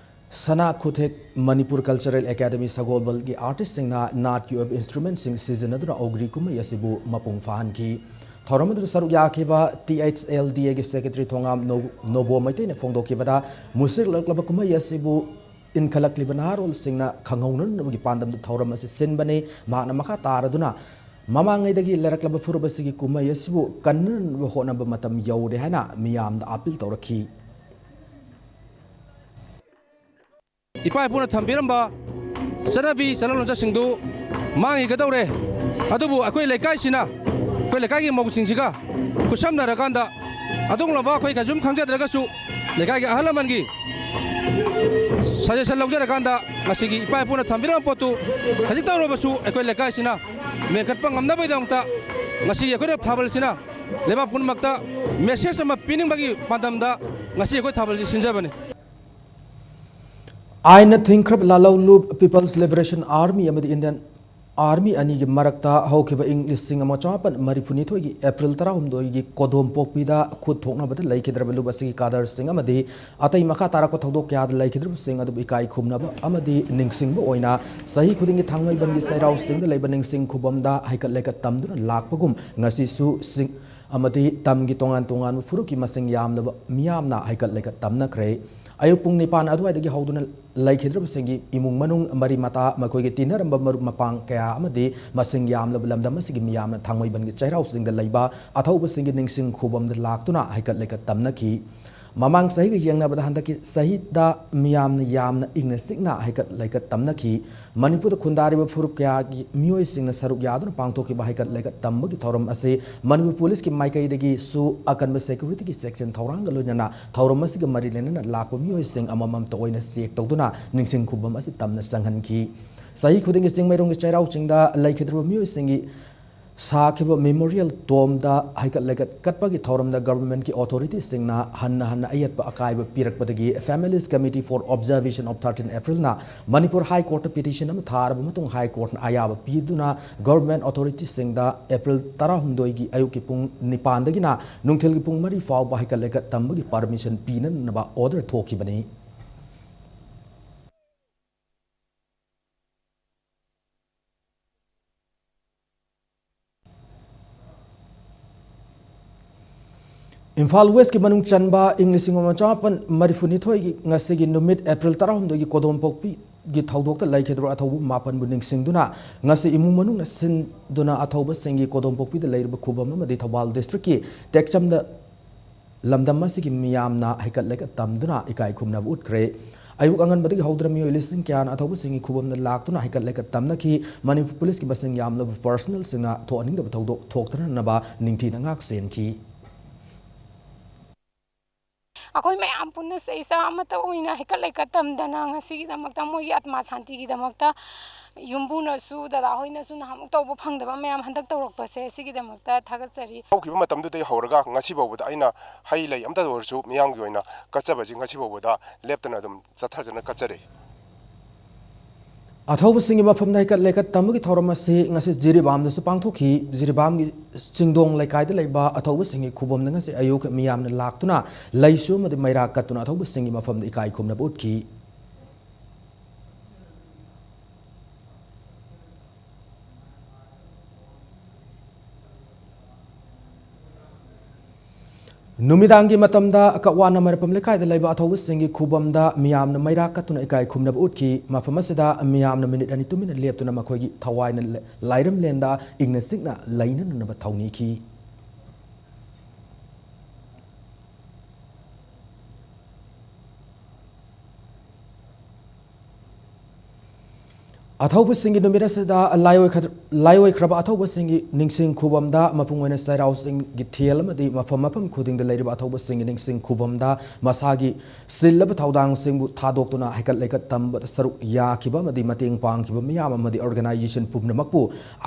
ꯁꯅꯥ ꯈꯨꯊꯦꯛ ꯃꯅꯤꯄꯨꯔ ꯀꯜꯆꯔꯦꯜ ꯑꯦꯀꯥꯗꯃꯤ ꯁꯒꯣꯜꯕꯜꯒꯤ ꯑꯥꯔꯇꯤꯁꯁꯤꯡꯅ ꯅꯥꯠꯀꯤ ꯑꯣꯏꯕ ꯏꯟꯁꯇ꯭ꯔꯨꯃꯦꯟꯁꯤꯡ ꯁꯤꯖꯤꯟꯅꯗꯨꯅ ꯑꯧꯒ꯭ꯔꯤ ꯀꯨꯝꯍꯩ ꯑꯁꯤꯕꯨ ꯃꯄꯨꯡ ꯐꯥꯍꯟꯈꯤ꯫ ꯊꯧꯔꯝ ꯑꯗꯨꯗ ꯁꯔꯨꯛ ꯌꯥꯈꯤꯕ ꯇꯤ ꯑꯩꯆ ꯑꯦꯜ ꯗꯤ ꯑꯦꯒꯤ ꯁꯦꯀ꯭ꯔꯦꯇꯔꯤ ꯊꯣꯉꯥꯝ ꯅꯣ-, ꯅꯣꯕꯣ ꯃꯩꯇꯩꯅ ꯐꯣꯡꯗꯣꯛꯈꯤꯕꯗ, ꯃꯨꯁꯤꯔꯛꯂꯛꯂꯕ ꯀꯨꯝꯍꯩ ꯑꯁꯤꯕꯨ ꯏꯟꯈꯠꯂꯛꯂꯤꯕ ꯅꯍꯥꯔꯣꯜꯁꯤꯡꯅ ꯈꯪꯍꯧꯅꯅꯕꯒꯤ ꯄꯥꯟꯗꯝꯗ ꯊꯧꯔꯝ ꯑꯁꯤ ꯁꯤꯟꯕꯅꯤ꯫ ꯃꯍꯥꯛꯅ ꯃꯈꯥ ꯇꯥꯔꯗꯨꯅ, ꯃꯃꯥꯡꯉꯩꯗꯒꯤ ꯂꯩꯔꯛꯂꯕ ꯐꯨꯔꯨꯞ ꯑꯁꯤꯒꯤ ꯀꯨꯝꯍꯩ ꯑꯁꯤꯕꯨ ꯀꯟꯅꯅꯕ ꯍꯣꯠꯅꯕ ꯃꯇꯝ ꯌꯧꯔꯦ ꯍꯥꯏꯅ ꯃꯤꯌꯥꯝꯗ ꯑꯥꯄꯤꯜ ꯇꯧꯔꯛꯈꯤ꯫ ꯏꯄꯥ ꯏꯄꯨꯅ ꯊꯝꯕꯤꯔꯝꯕ ꯆꯠꯅꯕꯤ ꯆꯠꯅ ꯂꯣꯟꯆꯠꯁꯤꯡꯗꯨ ꯃꯥꯡꯈꯤꯒꯗꯧꯔꯦ꯫ ꯑꯗꯨꯕꯨ ꯑꯩꯈꯣꯏ ꯂꯩꯀꯥꯏꯁꯤꯅ, ꯑꯩꯈꯣꯏ ꯂꯩꯀꯥꯏꯒꯤ ꯃꯧꯁꯤꯡꯁꯤꯒ ꯈꯨꯠꯁꯝꯅꯔꯀꯥꯟꯗ, ꯑꯗꯨꯒꯨꯝꯂꯕ ꯑꯩꯈꯣꯏ ꯀꯩꯁꯨꯝ ꯈꯪꯖꯗ꯭ꯔꯒꯁꯨ, ꯂꯩꯀꯥꯏꯒꯤ ꯑꯍꯜ ꯂꯃꯟꯒꯤ ꯁꯖꯦꯁꯟ ꯂꯧꯖꯔꯀꯥꯟꯗ, ꯉꯁꯤꯒꯤ ꯏꯄꯥ ꯏꯄꯨꯅ ꯊꯝꯕꯤꯔꯝꯕ ꯄꯣꯠꯇꯨ ꯈꯖꯤꯛꯇ ꯑꯣꯏꯔꯕꯁꯨ ꯑꯩꯈꯣꯏ ꯂꯩꯀꯥꯏꯁꯤꯅ ꯃꯦꯟꯈꯠꯄ ꯉꯝꯅꯕꯒꯤꯗꯃꯛꯇ, ꯉꯁꯤ ꯑꯩꯈꯣꯏꯅ ꯊꯥꯕꯜꯁꯤꯅ ꯂꯩꯕꯥꯛ ꯄꯨꯝꯅꯃꯛꯇ ꯃꯦꯁꯦꯖ ꯑꯃ ꯄꯤꯅꯤꯡꯕꯒꯤ ꯄꯥꯟꯗꯝꯗ ꯉꯁꯤ ꯑꯩꯈꯣꯏ ꯊꯥꯕꯜꯁꯤ ꯁꯤꯟꯖꯕꯅꯤ꯫ ꯑꯥꯏꯟꯅ ꯊꯤꯡꯈ꯭ꯔꯕ ꯂꯥꯂꯧꯂꯨꯞ People's Liberation Army ꯑꯃꯗꯤ Indian Army ꯑꯅꯤꯒꯤ ꯃꯔꯛꯇ ꯍꯧꯈꯤꯕ ꯏꯪ ꯂꯤꯁꯤꯡ ꯑꯃ ꯆꯃꯥꯄꯟ ꯃꯔꯤꯐꯨꯅꯤꯊꯣꯏꯒꯤ ꯑꯦꯄ꯭ꯔꯤꯜ ꯇꯔꯥꯍꯨꯝꯗꯣꯏꯒꯤ ꯀꯣꯗꯣꯝ ꯄꯣꯛꯄꯤꯗ ꯈꯨꯠ ꯊꯣꯛꯅꯕꯗ ꯂꯩꯈꯤꯗ꯭ꯔꯕ ꯂꯨꯞ ꯑꯁꯤꯒꯤ ꯀꯥꯗꯔꯁꯤꯡ ꯑꯃꯗꯤ ꯑꯇꯩ ꯃꯈꯥ ꯇꯥꯔꯛꯄ ꯊꯧꯗꯣꯛ ꯀꯌꯥꯗ ꯂꯩꯈꯤꯗ꯭ꯔꯕꯁꯤꯡ ꯑꯗꯨꯕꯨ ꯏꯀꯥꯏ ꯈꯨꯝꯅꯕ ꯑꯃꯗꯤ ꯅꯤꯡꯁꯤꯡꯕ ꯑꯣꯏꯅ ꯆꯍꯤ ꯈꯨꯗꯤꯡꯒꯤ ꯊꯥꯡꯃꯩꯕꯟꯒꯤ ꯆꯩꯔꯥꯎ ꯆꯤꯡꯗ ꯂꯩꯕ ꯅꯤꯡꯁꯤꯡ ꯈꯨꯕꯝꯗ ꯍꯩꯀꯠ ꯂꯩꯀꯠ ꯇꯝꯗꯨꯅ ꯂꯥꯛꯄꯒꯨꯝ, ꯉꯁꯤꯁꯨ ꯆꯤꯡ ꯑꯃꯗꯤ ꯇꯝꯒꯤ ꯇꯣꯉꯥꯟ ꯇꯣꯉꯥꯟꯕ ꯐꯨꯔꯨꯞꯀꯤ ꯃꯁꯤꯡ ꯌꯥꯝꯂꯕ ꯃꯤꯌꯥꯝꯅ ꯍꯩꯀꯠ ꯂꯩꯀꯠ ꯇꯝꯅꯈ꯭ꯔꯦ꯫ ꯑꯌꯨꯛ ꯄꯨꯡ ꯅꯤꯄꯥꯟ ꯑꯗꯨꯋꯥꯏꯗꯒꯤ ꯍꯧꯗꯨꯅ ꯂꯩꯈꯤꯗ꯭ꯔꯕꯁꯤꯡꯒꯤ ꯏꯃꯨꯡ ꯃꯅꯨꯡ, ꯃꯔꯤ ꯃꯇꯥ, ꯃꯈꯣꯏꯒꯤ ꯇꯤꯟꯅꯔꯝꯕ ꯃꯔꯨꯞ ꯃꯄꯥꯡ ꯀꯌꯥ ꯑꯃꯗꯤ ꯃꯁꯤꯡ ꯌꯥꯝꯂꯕ ꯂꯝꯗꯝ ꯑꯁꯤꯒꯤ ꯃꯤꯌꯥꯝꯅ ꯊꯥꯡꯃꯩꯕꯟꯒꯤ ꯆꯩꯔꯥꯎ ꯆꯤꯡꯗ ꯂꯩꯕ ꯑꯊꯧꯕꯁꯤꯡꯒꯤ ꯅꯤꯡꯁꯤꯡ ꯈꯨꯕꯝꯗ ꯂꯥꯛꯇꯨꯅ ꯍꯩꯀꯠ ꯂꯩꯀꯠ ꯇꯝꯅꯈꯤ꯫ ꯃꯃꯥꯡ ꯆꯍꯤꯒ ꯌꯦꯡꯅꯕꯗ ꯍꯟꯗꯛꯀꯤ ꯆꯍꯤꯗ ꯃꯤꯌꯥꯝꯅ ꯌꯥꯝꯅ ꯏꯪꯅ ꯆꯤꯛꯅ ꯍꯩꯀꯠ ꯂꯩꯀꯠ ꯇꯝꯅꯈꯤ꯫ ꯃꯅꯤꯄꯨꯔꯗ ꯈꯨꯟꯗꯥꯔꯤꯕ ꯐꯨꯔꯨꯞ ꯀꯌꯥꯒꯤ ꯃꯤꯑꯣꯏꯁꯤꯡꯅ ꯁꯔꯨꯛ ꯌꯥꯗꯨꯅ ꯄꯥꯡꯊꯣꯛꯈꯤꯕ ꯍꯩꯀꯠ ꯂꯩꯀꯠ ꯇꯝꯕꯒꯤ ꯊꯧꯔꯝ ꯑꯁꯤ ꯃꯅꯤꯄꯨꯔ ꯄꯨꯂꯤꯁꯀꯤ ꯃꯥꯏꯀꯩꯗꯒꯤꯁꯨ ꯑꯀꯟꯕ ꯁꯦꯀ꯭ꯌꯨꯔꯤꯇꯤꯒꯤ ꯆꯦꯛꯁꯤꯟ ꯊꯧꯔꯥꯡꯒ ꯂꯣꯏꯅꯅ ꯊꯧꯔꯝ ꯑꯁꯤꯒ ꯃꯔꯤ ꯂꯩꯅꯅ ꯂꯥꯛꯄ ꯃꯤꯑꯣꯏꯁꯤꯡ ꯑꯃꯃꯝꯇ ꯑꯣꯏꯅ ꯆꯦꯛ ꯇꯧꯗꯨꯅ ꯅꯤꯡꯁꯤꯡ ꯈꯨꯕꯝ ꯑꯁꯤ ꯇꯝꯅ ꯆꯪꯍꯟꯈꯤ꯫ ꯆꯍꯤ ꯈꯨꯗꯤꯡꯒꯤ ꯆꯤꯡꯃꯩꯔꯣꯡꯒꯤ ꯆꯩꯔꯥꯎ ꯆꯤꯡꯗ ꯂꯩꯈꯤꯗ꯭ꯔꯕ ꯃꯤꯑꯣꯏꯁꯤꯡꯒꯤ ꯁꯥꯈꯤꯕ ꯃꯦꯃꯣꯔꯤꯌꯦꯜ ꯇꯣꯝꯗ ꯍꯩꯀꯠ ꯂꯩꯀꯠ ꯀꯠꯄꯒꯤ ꯊꯧꯔꯝꯗ ꯒꯚꯔꯟꯃꯦꯟꯠꯀꯤ ꯑꯣꯊꯣꯔꯤꯇꯤꯁꯤꯡꯅ ꯍꯟꯅ ꯍꯟꯅ ꯑꯌꯦꯠꯄ ꯑꯀꯥꯏꯕ ꯄꯤꯔꯛꯄꯗꯒꯤ Families Committee for Observation of thirteen Aprilꯅ ꯃꯅꯤꯄꯨꯔ ꯍꯥꯏ ꯀꯣꯔꯠꯇ ꯄꯤꯇꯤꯁꯟ ꯑꯃ ꯊꯥꯔꯕ ꯃꯇꯨꯡ ꯍꯥꯏ ꯀꯣꯔꯠꯅ ꯑꯌꯥꯕ ꯄꯤꯗꯨꯅ ꯒꯚꯔꯟꯃꯦꯟꯠ ꯑꯣꯊꯣꯔꯤꯇꯤꯁꯤꯡꯗ ꯑꯦꯄ꯭ꯔꯤꯜ ꯇꯔꯥꯍꯨꯝꯗꯣꯏꯒꯤ ꯑꯌꯨꯛꯀꯤ ꯄꯨꯡ ꯅꯤꯄꯥꯟꯗꯒꯤꯅ ꯅꯨꯡꯊꯤꯜꯒꯤ ꯄꯨꯡ ꯃꯔꯤ ꯐꯥꯎꯕ ꯍꯩꯀꯠ ꯂꯩꯀꯠ ꯇꯝꯕꯒꯤ ꯄꯔꯃꯤꯁꯟ ꯄꯤꯅꯅꯕ ꯑꯣꯔꯗꯔ ꯊꯣꯛꯈꯤꯕꯅꯤ꯫ ꯏꯝꯐꯥꯜ ꯋꯦꯁꯀꯤ ꯃꯅꯨꯡ ꯆꯟꯕ ꯏꯪ ꯂꯤꯁꯤꯡ ꯑꯃ ꯆꯃꯥꯄꯟ ꯃꯔꯤꯐꯨꯅꯤꯊꯣꯏꯒꯤ ꯉꯁꯤꯒꯤ ꯅꯨꯃꯤꯠ ꯑꯦꯄ꯭ꯔꯤꯜ ꯇꯔꯥꯍꯨꯝꯗꯣꯏꯒꯤ ꯀꯣꯗꯣꯝꯄꯣꯛꯄꯤꯒꯤ ꯊꯧꯗꯣꯛꯇ ꯂꯩꯈꯤꯗ꯭ꯔꯕ ꯑꯊꯧꯕ ꯃꯥꯄꯟꯕꯨ ꯅꯤꯡꯁꯤꯡꯗꯨꯅ ꯉꯁꯤ ꯏꯃꯨꯡ ꯃꯅꯨꯡꯅ ꯁꯤꯟꯗꯨꯅ ꯑꯊꯧꯕꯁꯤꯡꯒꯤ ꯀꯣꯗꯣꯝꯄꯣꯛꯄꯤꯗ ꯂꯩꯔꯤꯕ ꯈꯨꯕꯝ ꯑꯃꯗꯤ ꯊꯧꯕꯥꯜ ꯗꯤꯁꯇ꯭ꯔꯤꯛꯀꯤ ꯇꯦꯛꯆꯝꯗ ꯂꯝꯗꯝ ꯑꯁꯤꯒꯤ ꯃꯤꯌꯥꯝꯅ ꯍꯩꯀꯠ ꯂꯩꯀꯠ ꯇꯝꯗꯨꯅ ꯏꯀꯥꯏ ꯈꯨꯝꯅꯕ ꯎꯠꯈ꯭ꯔꯦ꯫ ꯑꯌꯨꯛ ꯑꯉꯟꯕꯗꯒꯤ ꯍꯧꯗꯨꯅ ꯃꯤꯑꯣꯏ ꯂꯤꯁꯤꯡ ꯀꯌꯥꯅ ꯑꯊꯧꯕꯁꯤꯡꯒꯤ ꯈꯨꯕꯝꯗ ꯂꯥꯛꯇꯨꯅ ꯍꯩꯀꯠ ꯂꯩꯀꯠ ꯇꯝꯅꯈꯤ꯫ ꯃꯅꯤꯄꯨꯔ ꯄꯨꯂꯤꯁꯀꯤ ꯃꯁꯤꯡ ꯌꯥꯝꯂꯕ ꯄꯔꯁꯅꯦꯜꯁꯤꯡꯅ ꯊꯣꯛꯍꯟꯅꯤꯡꯗꯕ ꯊꯧꯗꯣꯛ ꯊꯣꯛꯇꯅꯅꯕ ꯅꯤꯡꯊꯤꯅ ꯉꯥꯛ ꯁꯦꯟꯈꯤ꯫ ꯑꯩꯈꯣꯏ ꯃꯌꯥꯝ ꯄꯨꯟꯅ ꯆꯍꯤ ꯆꯥ ꯑꯃꯠꯇ ꯑꯣꯏꯅ ꯍꯩꯀꯠ ꯂꯩꯀꯠ ꯇꯝꯗꯅ ꯉꯁꯤꯒꯤꯗꯃꯛꯇ ꯃꯣꯏꯒꯤ ꯑꯥꯠꯃꯥ ꯁꯥꯟꯇꯤꯒꯤꯗꯃꯛꯇ ꯌꯨꯝꯕꯨꯅꯁꯨ ꯗꯗꯥ ꯍꯣꯏꯅꯁꯨ ꯅꯍꯥꯟꯃꯨꯛ ꯇꯧꯕ ꯐꯪꯗꯕ ꯃꯌꯥꯝ ꯍꯟꯗꯛ ꯇꯧꯔꯛꯄꯁꯦ ꯁꯤꯒꯤꯗꯃꯛꯇ ꯊꯥꯒꯠꯆꯔꯤ꯫ ꯍꯧꯈꯤꯕ ꯃꯇꯝꯗꯨꯗꯒꯤ ꯍꯧꯔꯒ ꯉꯁꯤ ꯐꯥꯎꯕꯗ ꯑꯩꯅ ꯍꯩ ꯂꯩ ꯑꯝꯇ ꯑꯣꯏꯔꯁꯨ ꯃꯤꯌꯥꯝꯒꯤ ꯑꯣꯏꯅ ꯀꯠꯆꯕꯁꯤ ꯉꯁꯤ ꯐꯥꯎꯕꯗ ꯂꯦꯞꯇꯅ ꯑꯗꯨꯝ ꯆꯠꯊꯖꯅ ꯀꯠꯆꯔꯤ꯫ ꯑꯊꯧꯕꯁꯤꯡꯒꯤ ꯃꯐꯝꯗ ꯍꯩꯀꯠ ꯂꯩꯀꯠ ꯇꯝꯕꯒꯤ ꯊꯧꯔꯝ ꯑꯁꯤ ꯉꯁꯤ ꯖꯤꯔꯤꯕꯥꯝꯗꯁꯨ ꯄꯥꯡꯊꯣꯛꯈꯤ꯫ ꯖꯤꯔꯤꯕꯥꯝꯒꯤ ꯆꯤꯡꯗꯣꯡ ꯂꯩꯀꯥꯏꯗ ꯂꯩꯕ ꯑꯊꯧꯕꯁꯤꯡꯒꯤ ꯈꯨꯕꯝꯗ ꯉꯁꯤ ꯑꯌꯨꯛ ꯃꯤꯌꯥꯝꯅ ꯂꯥꯛꯇꯨꯅ ꯂꯩꯁꯨ ꯑꯃꯗꯤ ꯃꯩꯔꯥ ꯀꯠꯇꯨꯅ ꯑꯊꯧꯕꯁꯤꯡꯒꯤ ꯃꯐꯝꯗ ꯏꯀꯥꯏ ꯈꯨꯝꯅꯕ ꯎꯠꯈꯤ꯫ ꯅꯨꯃꯤꯗꯥꯡꯒꯤ ꯃꯇꯝꯗ ꯀꯛꯋꯥ ꯅꯃꯔꯄꯝ ꯂꯩꯀꯥꯏꯗ ꯂꯩꯕ ꯑꯊꯧꯕꯁꯤꯡꯒꯤ ꯈꯨꯕꯝꯗ ꯃꯤꯌꯥꯝꯅ ꯃꯩꯔꯥ ꯀꯠꯇꯨꯅ ꯏꯀꯥꯏ ꯈꯨꯝꯅꯕ ꯎꯠꯈꯤ꯫ ꯃꯐꯝ ꯑꯁꯤꯗ ꯃꯤꯌꯥꯝꯅ ꯃꯤꯅꯤꯠ ꯑꯅꯤ ꯇꯨꯃꯤꯟꯅ ꯂꯦꯞꯇꯨꯅ ꯃꯈꯣꯏꯒꯤ ꯊꯋꯥꯏꯅ ꯂꯥꯏꯔꯝꯂꯦꯟꯗ ꯏꯪꯅ ꯆꯤꯛꯅ ꯂꯩꯅꯅꯕ ꯊꯧꯅꯤꯈꯤ꯫ ꯑꯊꯧꯕꯁꯤꯡꯒꯤ ꯅꯨꯃꯤꯠ ꯑꯁꯤꯗ ꯂꯥꯏꯑꯣꯏꯈ-, ꯂꯥꯏꯑꯣꯏꯈ꯭ꯔꯕ ꯑꯊꯧꯕꯁꯤꯡꯒꯤ ꯅꯤꯡꯁꯤꯡ ꯈꯨꯕꯝꯗ, ꯃꯄꯨꯡ ꯑꯣꯏꯅ ꯆꯩꯔꯥꯎ ꯆꯤꯡꯒꯤ ꯊꯦꯜ ꯑꯃꯗꯤ ꯃꯐꯝ ꯃꯐꯝ ꯈꯨꯗꯤꯡꯗ ꯂꯩꯔꯤꯕ ꯑꯊꯧꯕꯁꯤꯡꯒꯤ ꯅꯤꯡꯁꯤꯡ ꯈꯨꯕꯝꯗ ꯃꯁꯥꯒꯤ ꯆꯤꯜꯂꯕ ꯊꯧꯗꯥꯡꯁꯤꯡꯕꯨ ꯊꯥꯗꯣꯛꯇꯨꯅ ꯍꯩꯀꯠ ꯂꯩꯀꯠ ꯇꯝꯕꯗ ꯁꯔꯨꯛ ꯌꯥꯈꯤꯕ ꯑꯃꯗꯤ ꯃꯇꯦꯡ ꯄꯥꯡꯈꯤꯕ ꯃꯤꯌꯥꯝ ꯑꯃꯗꯤ organization ꯄꯨꯝꯅꯃꯛꯄꯨ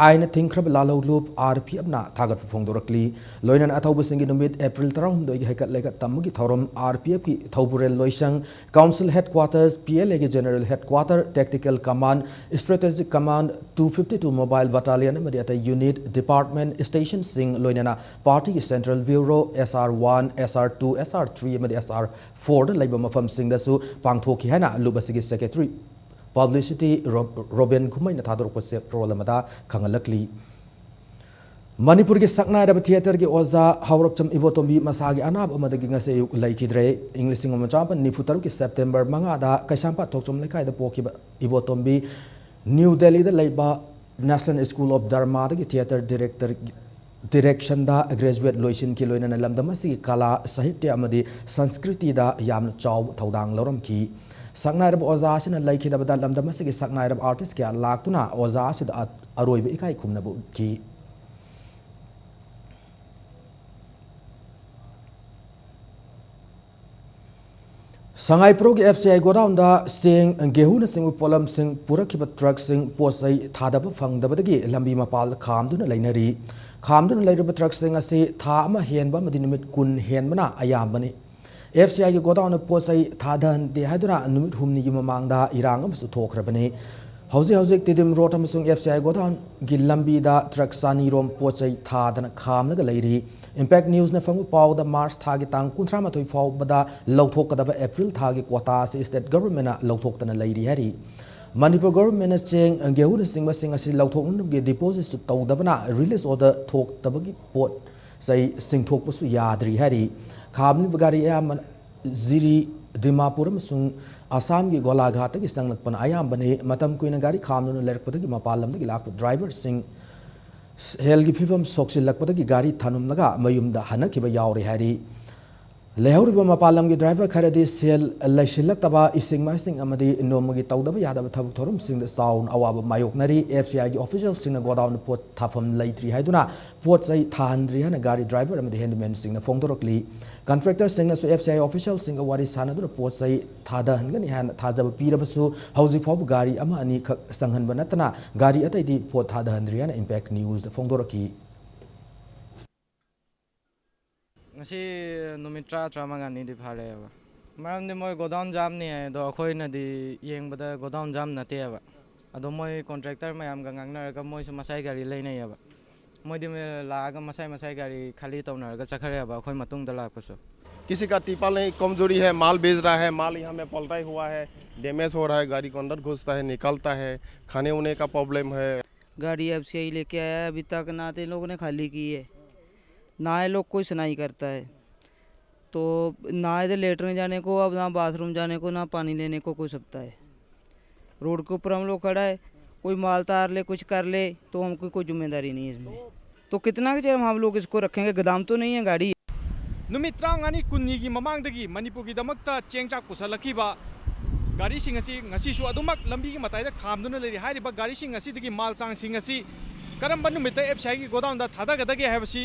ꯑꯥꯏꯟꯅ ꯊꯤꯡꯈ꯭ꯔꯕ ꯂꯥꯜꯍꯧꯂꯨꯞ, RPFꯅ ꯊꯥꯒꯠꯄ ꯐꯣꯡꯗꯣꯔꯛꯂꯤ꯫ ꯂꯣꯏꯅꯅ ꯑꯊꯧꯕꯁꯤꯡꯒꯤ ꯅꯨꯃꯤꯠ April ꯇꯔꯥꯍꯨꯝꯗꯣꯏꯒꯤ ꯍꯩꯀꯠ ꯂꯩꯀꯠ ꯇꯝꯕꯒꯤ ꯊꯧꯔꯝ RPFꯀꯤ ꯊꯧꯕꯨꯔꯦꯜ ꯂꯣꯏꯁꯪ, Council Headquarters, PLAꯒꯤ General Headquarter, Tactical Command, Strategic Command, two fifty two Mobile Battalion ꯑꯃꯗꯤ ꯑꯇꯩ unit, department, stationꯁꯤꯡ, ꯂꯣꯏꯅꯅ partyꯒꯤ Central Bureau, SR one, SR two, SR three ꯑꯃꯗꯤ SR fourꯗ ꯂꯩꯕ ꯃꯐꯝꯁꯤꯡꯗꯁꯨ ꯄꯥꯡꯊꯣꯛꯈꯤ ꯍꯥꯏꯅ ꯂꯨꯞ ꯑꯁꯤꯒꯤ Secretary Publicity ꯔꯣ-, ꯔꯣꯕꯤꯟ ꯈꯨꯃꯩꯅ ꯊꯥꯗꯣꯔꯛꯄ ꯆꯦꯔꯣꯜ ꯑꯃꯗ ꯈꯪꯍꯜꯂꯛꯂꯤ꯫ ꯃꯅꯤꯄꯨꯔꯒꯤ ꯁꯛꯅꯥꯏꯔꯕ theatreꯒꯤ ꯑꯣꯖꯥ ꯍꯥꯎꯔꯞꯆꯝ ꯏꯕꯣꯇꯣꯝꯕꯤ ꯃꯁꯥꯒꯤ ꯑꯅꯥꯕ ꯑꯃꯗꯒꯤ ꯉꯁꯤ ꯑꯌꯨꯛ ꯂꯩꯈꯤꯗ꯭ꯔꯦ꯫ ꯏꯪ ꯂꯤꯁꯤꯡ ꯑꯃ ꯆꯥꯃꯥꯄꯟ ꯅꯤꯐꯨ ꯇꯔꯨꯛꯀꯤ September ꯃꯉꯥꯗ ꯀꯩꯁꯥꯝꯄꯥꯠ ꯊꯣꯛꯆꯣꯝ ꯂꯩꯀꯥꯏꯗ ꯄꯣꯛꯈꯤꯕ ꯏꯕꯣꯇꯣꯝꯕꯤ ꯅ꯭ꯌꯨ ꯗꯦꯜꯂꯤꯗ ꯂꯩꯕ National School of Dramaꯗꯒꯤ theatre director, directionꯗ graduate ꯂꯣꯏꯁꯤꯟꯈꯤ, ꯂꯣꯏꯅꯅ ꯂꯝꯗꯝ ꯑꯁꯤꯒꯤ ꯀꯂꯥ, ꯁꯥꯍꯤꯇ꯭ꯌ ꯑꯃꯗꯤ ꯁꯪꯁꯀ꯭ꯔꯤꯇꯤꯗ ꯌꯥꯝꯅ ꯆꯥꯎꯕ ꯊꯧꯗꯥꯡ ꯂꯧꯔꯝꯈꯤ꯫ ꯁꯛꯅꯥꯏꯔꯕ ꯑꯣꯖꯥ ꯑꯁꯤꯅ ꯂꯩꯈꯤꯗꯕꯗ ꯂꯝꯗꯝ ꯑꯁꯤꯒꯤ ꯁꯛꯅꯥꯏꯔꯕ artist ꯀꯌꯥ ꯂꯥꯛꯇꯨꯅ ꯑꯣꯖꯥ ꯑꯁꯤꯗ ꯑ-, ꯑꯔꯣꯏꯕ ꯏꯀꯥꯏ ꯈꯨꯝꯅꯕ ꯎꯠꯈꯤ꯫ ꯁꯉꯥꯏꯄ꯭ꯔꯧꯒꯤ FCI godownꯗ ꯆꯦꯡ, ꯒꯦꯍꯨꯅꯆꯤꯡꯕ ꯄꯣꯠꯂꯝꯁꯤꯡ ꯄꯨꯔꯛꯈꯤꯕ truckꯁꯤꯡ ꯄꯣꯠ ꯆꯩ ꯊꯥꯗꯕ ꯐꯪꯗꯕꯗꯒꯤ ꯂꯝꯕꯤ ꯃꯄꯥꯜꯗ ꯈꯥꯝꯗꯨꯅ ꯂꯩꯅꯔꯤ꯫ ꯈꯥꯝꯗꯨꯅ ꯂꯩꯔꯤꯕ truckꯁꯤꯡ ꯑꯁꯤ ꯊꯥ ꯑꯃ ꯍꯦꯟꯕ ꯑꯃꯗꯤ ꯅꯨꯃꯤꯠ ꯀꯨꯟ ꯍꯦꯟꯕꯅ ꯑꯌꯥꯝꯕꯅꯤ꯫ FCIꯒꯤ godownꯅ ꯄꯣꯠ ꯆꯩ ꯊꯥꯗꯍꯟꯗꯦ ꯍꯥꯏꯗꯨꯅ ꯅꯨꯃꯤꯠ ꯍꯨꯝꯅꯤꯒꯤ ꯃꯃꯥꯡꯗ ꯏꯔꯥꯡ ꯑꯃꯁꯨ ꯊꯣꯛꯈ꯭ꯔꯕꯅꯤ꯫ ꯍꯧꯖꯤꯛ ꯍꯧꯖꯤꯛ ꯇꯤꯗꯤꯝ road ꯑꯃꯁꯨꯡ FCI godownꯒꯤ ꯂꯝꯕꯤꯗ truck ꯆꯅꯤꯔꯣꯝ ꯄꯣꯠ ꯆꯩ ꯊꯥꯗꯅ ꯈꯥꯝꯂꯒ ꯂꯩꯔꯤ꯫ Impact Newsꯅ ꯐꯪꯕ ꯄꯥꯎꯗ March ꯊꯥꯒꯤ ꯇꯥꯡ ꯀꯨꯟꯊ꯭ꯔꯥ ꯃꯥꯊꯣꯏ ꯐꯥꯎꯕꯗ ꯂꯧꯊꯣꯛꯀꯗꯕ April ꯊꯥꯒꯤ quota ꯑꯁꯤ state governmentꯅ ꯂꯧꯊꯣꯛꯇꯅ ꯂꯩꯔꯤ ꯍꯥꯏꯔꯤ꯫ ꯃꯅꯤꯄꯨꯔ governmentꯅ ꯆꯦꯡ, ꯒꯦꯍꯨꯅꯆꯤꯡꯕꯁꯤꯡ ꯑꯁꯤ ꯂꯧꯊꯣꯛꯅꯕꯒꯤ depositꯁꯨ ꯇꯧꯗꯕꯅ release order ꯊꯣꯛꯇꯕꯒꯤ ꯄꯣꯠ ꯆꯩ ꯆꯤꯡꯊꯣꯛꯄꯁꯨ ꯌꯥꯗ꯭ꯔꯤ ꯍꯥꯏꯔꯤ꯫ ꯈꯥꯝꯂꯤꯕ ꯒꯥꯔꯤ ꯑꯌꯥꯝꯕꯅ ꯖꯤꯔꯤ, ꯗꯤꯃꯥꯄꯨꯔ ꯑꯃꯁꯨꯡ ꯑꯁꯥꯝꯒꯤ ꯒꯣꯂꯥꯘꯥꯠꯇꯒꯤ ꯆꯪꯂꯛꯄꯅ ꯑꯌꯥꯝꯕꯅꯤ꯫ ꯃꯇꯝ ꯀꯨꯏꯅ ꯒꯥꯔꯤ ꯈꯥꯝꯗꯨꯅ ꯂꯩꯔꯛꯄꯗꯒꯤ ꯃꯄꯥꯟ ꯂꯝꯗꯒꯤ ꯂꯥꯛꯄ driverꯁꯤꯡ healthꯀꯤ ꯐꯤꯕꯝ ꯁꯣꯛꯆꯤꯜꯂꯛꯄꯗꯒꯤ ꯒꯥꯔꯤ ꯊꯅꯝꯂꯒ ꯃꯌꯨꯝꯗ ꯍꯟꯅꯈꯤꯕ ꯌꯥꯎꯔꯦ ꯍꯥꯏꯔꯤ꯫ ꯂꯩꯍꯧꯔꯤꯕ ꯃꯄꯥꯟ ꯂꯝꯒꯤ ꯗ꯭ꯔꯥꯏꯚꯔ ꯈꯔꯗꯤ ꯁꯦꯜ ꯂꯩꯁꯤꯜꯂꯛꯇꯕ, ꯏꯁꯤꯡ ꯃꯥꯏꯁꯤꯡ ꯑꯃꯗꯤ ꯅꯣꯡꯃꯒꯤ ꯇꯧꯗꯕ ꯌꯥꯗꯕ ꯊꯕꯛ ꯊꯧꯔꯝꯁꯤꯡꯗ ꯆꯥꯎꯅ ꯑꯋꯥꯕ ꯃꯥꯌꯣꯛꯅꯔꯤ꯫ ꯑꯦꯐ ꯁꯤ ꯑꯥꯏꯒꯤ ꯑꯣꯐꯤꯁꯤꯌꯦꯜꯁꯤꯡꯅ ꯒꯣꯗꯥꯎꯟꯗ ꯄꯣꯠ ꯊꯥꯐꯝ ꯂꯩꯇ꯭ꯔꯤ ꯍꯥꯏꯗꯨꯅ ꯄꯣꯠ ꯆꯩ ꯊꯥꯍꯟꯗ꯭ꯔꯤ ꯍꯥꯏꯅ ꯒꯥꯔꯤ ꯗ꯭ꯔꯥꯏꯚꯔ ꯑꯃꯗꯤ ꯍꯦꯟꯗꯤꯃꯦꯟꯁꯤꯡꯅ ꯐꯣꯡꯗꯣꯔꯛꯂꯤ꯫ ꯀꯟꯇ꯭ꯔꯦꯛꯇꯔꯁꯤꯡꯅꯁꯨ ꯑꯦꯐ ꯁꯤ ꯑꯥꯏ ꯑꯣꯐꯤꯁꯤꯌꯦꯜꯁꯤꯡꯒ ꯋꯥꯔꯤ ꯁꯥꯟꯅꯗꯨꯅ ꯄꯣꯠ ꯆꯩ ꯊꯥꯗꯍꯟꯒꯅꯤ ꯍꯥꯏꯅ ꯊꯥꯖꯕ ꯄꯤꯔꯕꯁꯨ, ꯍꯧꯖꯤꯛ ꯐꯥꯎꯕ ꯒꯥꯔꯤ ꯑꯃ ꯑꯅꯤꯈꯛ ꯆꯪꯍꯟꯕ ꯅꯠꯇꯅ ꯒꯥꯔꯤ ꯑꯇꯩꯗꯤ ꯄꯣꯠ ꯊꯥꯗꯍꯟꯗ꯭ꯔꯤ ꯍꯥꯏꯅ ꯏꯝꯄꯦꯛ ꯅ꯭ꯌꯨꯁꯇ ꯐꯣꯡꯗꯣꯔꯛꯈꯤ꯫ ꯉꯁꯤ ꯅꯨꯃꯤꯠ ꯇꯔꯥ, ꯇꯔꯥꯃꯉꯥꯅꯤꯗꯤ ꯐꯥꯔꯦꯕ꯫ ꯃꯔꯝꯗꯤ ꯃꯣꯏ ꯒꯣꯗꯥꯎꯟ ꯖꯥꯝꯅꯤ ꯍꯥꯏ, ꯑꯗꯣ ꯑꯩꯈꯣꯏꯅꯗꯤ ꯌꯦꯡꯕꯗ ꯒꯣꯗꯥꯎꯟ ꯖꯥꯝ ꯅꯠꯇꯦꯕ꯫ ꯑꯗꯣ ꯃꯣꯏ ꯀꯣꯟꯇ꯭ꯔꯦꯛꯇꯔ ꯃꯌꯥꯝꯒ ꯉꯥꯡꯅꯔꯒ ꯃꯣꯏꯁꯨ ꯃꯁꯥꯏ ꯒꯥꯔꯤ ꯂꯩꯅꯩꯌꯦꯕ꯫ ꯃꯣꯏꯗꯤ ꯂꯥꯛꯑꯒ ꯃꯁꯥꯏ ꯃꯁꯥꯏ ꯒꯥꯔꯤ ꯈꯥꯂꯤ ꯇꯧꯅꯔꯒ ꯆꯠꯈ꯭ꯔꯦꯕ, ꯑꯩꯈꯣꯏ ꯃꯇꯨꯡꯗ ꯂꯥꯛꯄꯁꯨ꯫ किसी का टिपल नहीं, कमजोरी है, माल बेच रहा है, माल यहाँ में पलटा हुआ है, डैमेज हो रहा है, गाड़ी को अंदर घुसता है, निकलता है, खाने उने का प्रॉब्लम है। गाड़ी एफ सी आई लेके आया है, अभी तक ना तो इन लोगों ने खाली की है, ना ये लोग कोई सुनाई करता है। तो ना इधर लेटरिन जाने को, अब ना बाथरूम जाने को, ना पानी लेने को कोई सुविधा है। रोड के ऊपर हम लोग खड़ा है, कोई माल तार ले, कुछ कर ले, तो हमको कोई जिम्मेदारी नहीं है इसमें। तो कितना के चेर हम लोग इसको रखेंगे, गोदाम तो नहीं है, गाड़ी। ꯅꯨꯃꯤꯠ ꯇꯔꯥꯃꯉꯥꯅꯤ, ꯀꯨꯟꯅꯤꯒꯤ ꯃꯃꯥꯡꯗꯒꯤ ꯃꯅꯤꯄꯨꯔꯒꯤꯗꯃꯛꯇ ꯆꯦꯡ ꯆꯥꯛ ꯄꯨꯁꯜꯂꯛꯈꯤꯕ ꯒꯥꯔꯤꯁꯤꯡ ꯑꯁꯤ ꯉꯁꯤꯁꯨ ꯑꯗꯨꯃꯛ ꯂꯝꯕꯤꯒꯤ ꯃꯇꯥꯏꯗ ꯈꯥꯝꯗꯨꯅ ꯂꯩꯔꯤ꯫ ꯍꯥꯏꯔꯤꯕ ꯒꯥꯔꯤꯁꯤꯡ ꯑꯁꯤꯗꯒꯤ ꯃꯥꯜ ꯆꯥꯡꯁꯤꯡ ꯑꯁꯤ ꯀꯔꯝꯕ ꯅꯨꯃꯤꯠꯇ ꯑꯦꯐ ꯁꯤ ꯑꯥꯏꯒꯤ ꯒꯣꯗꯥꯎꯟꯗ ꯊꯥꯗꯒꯗꯒꯦ ꯍꯥꯏꯕꯁꯤ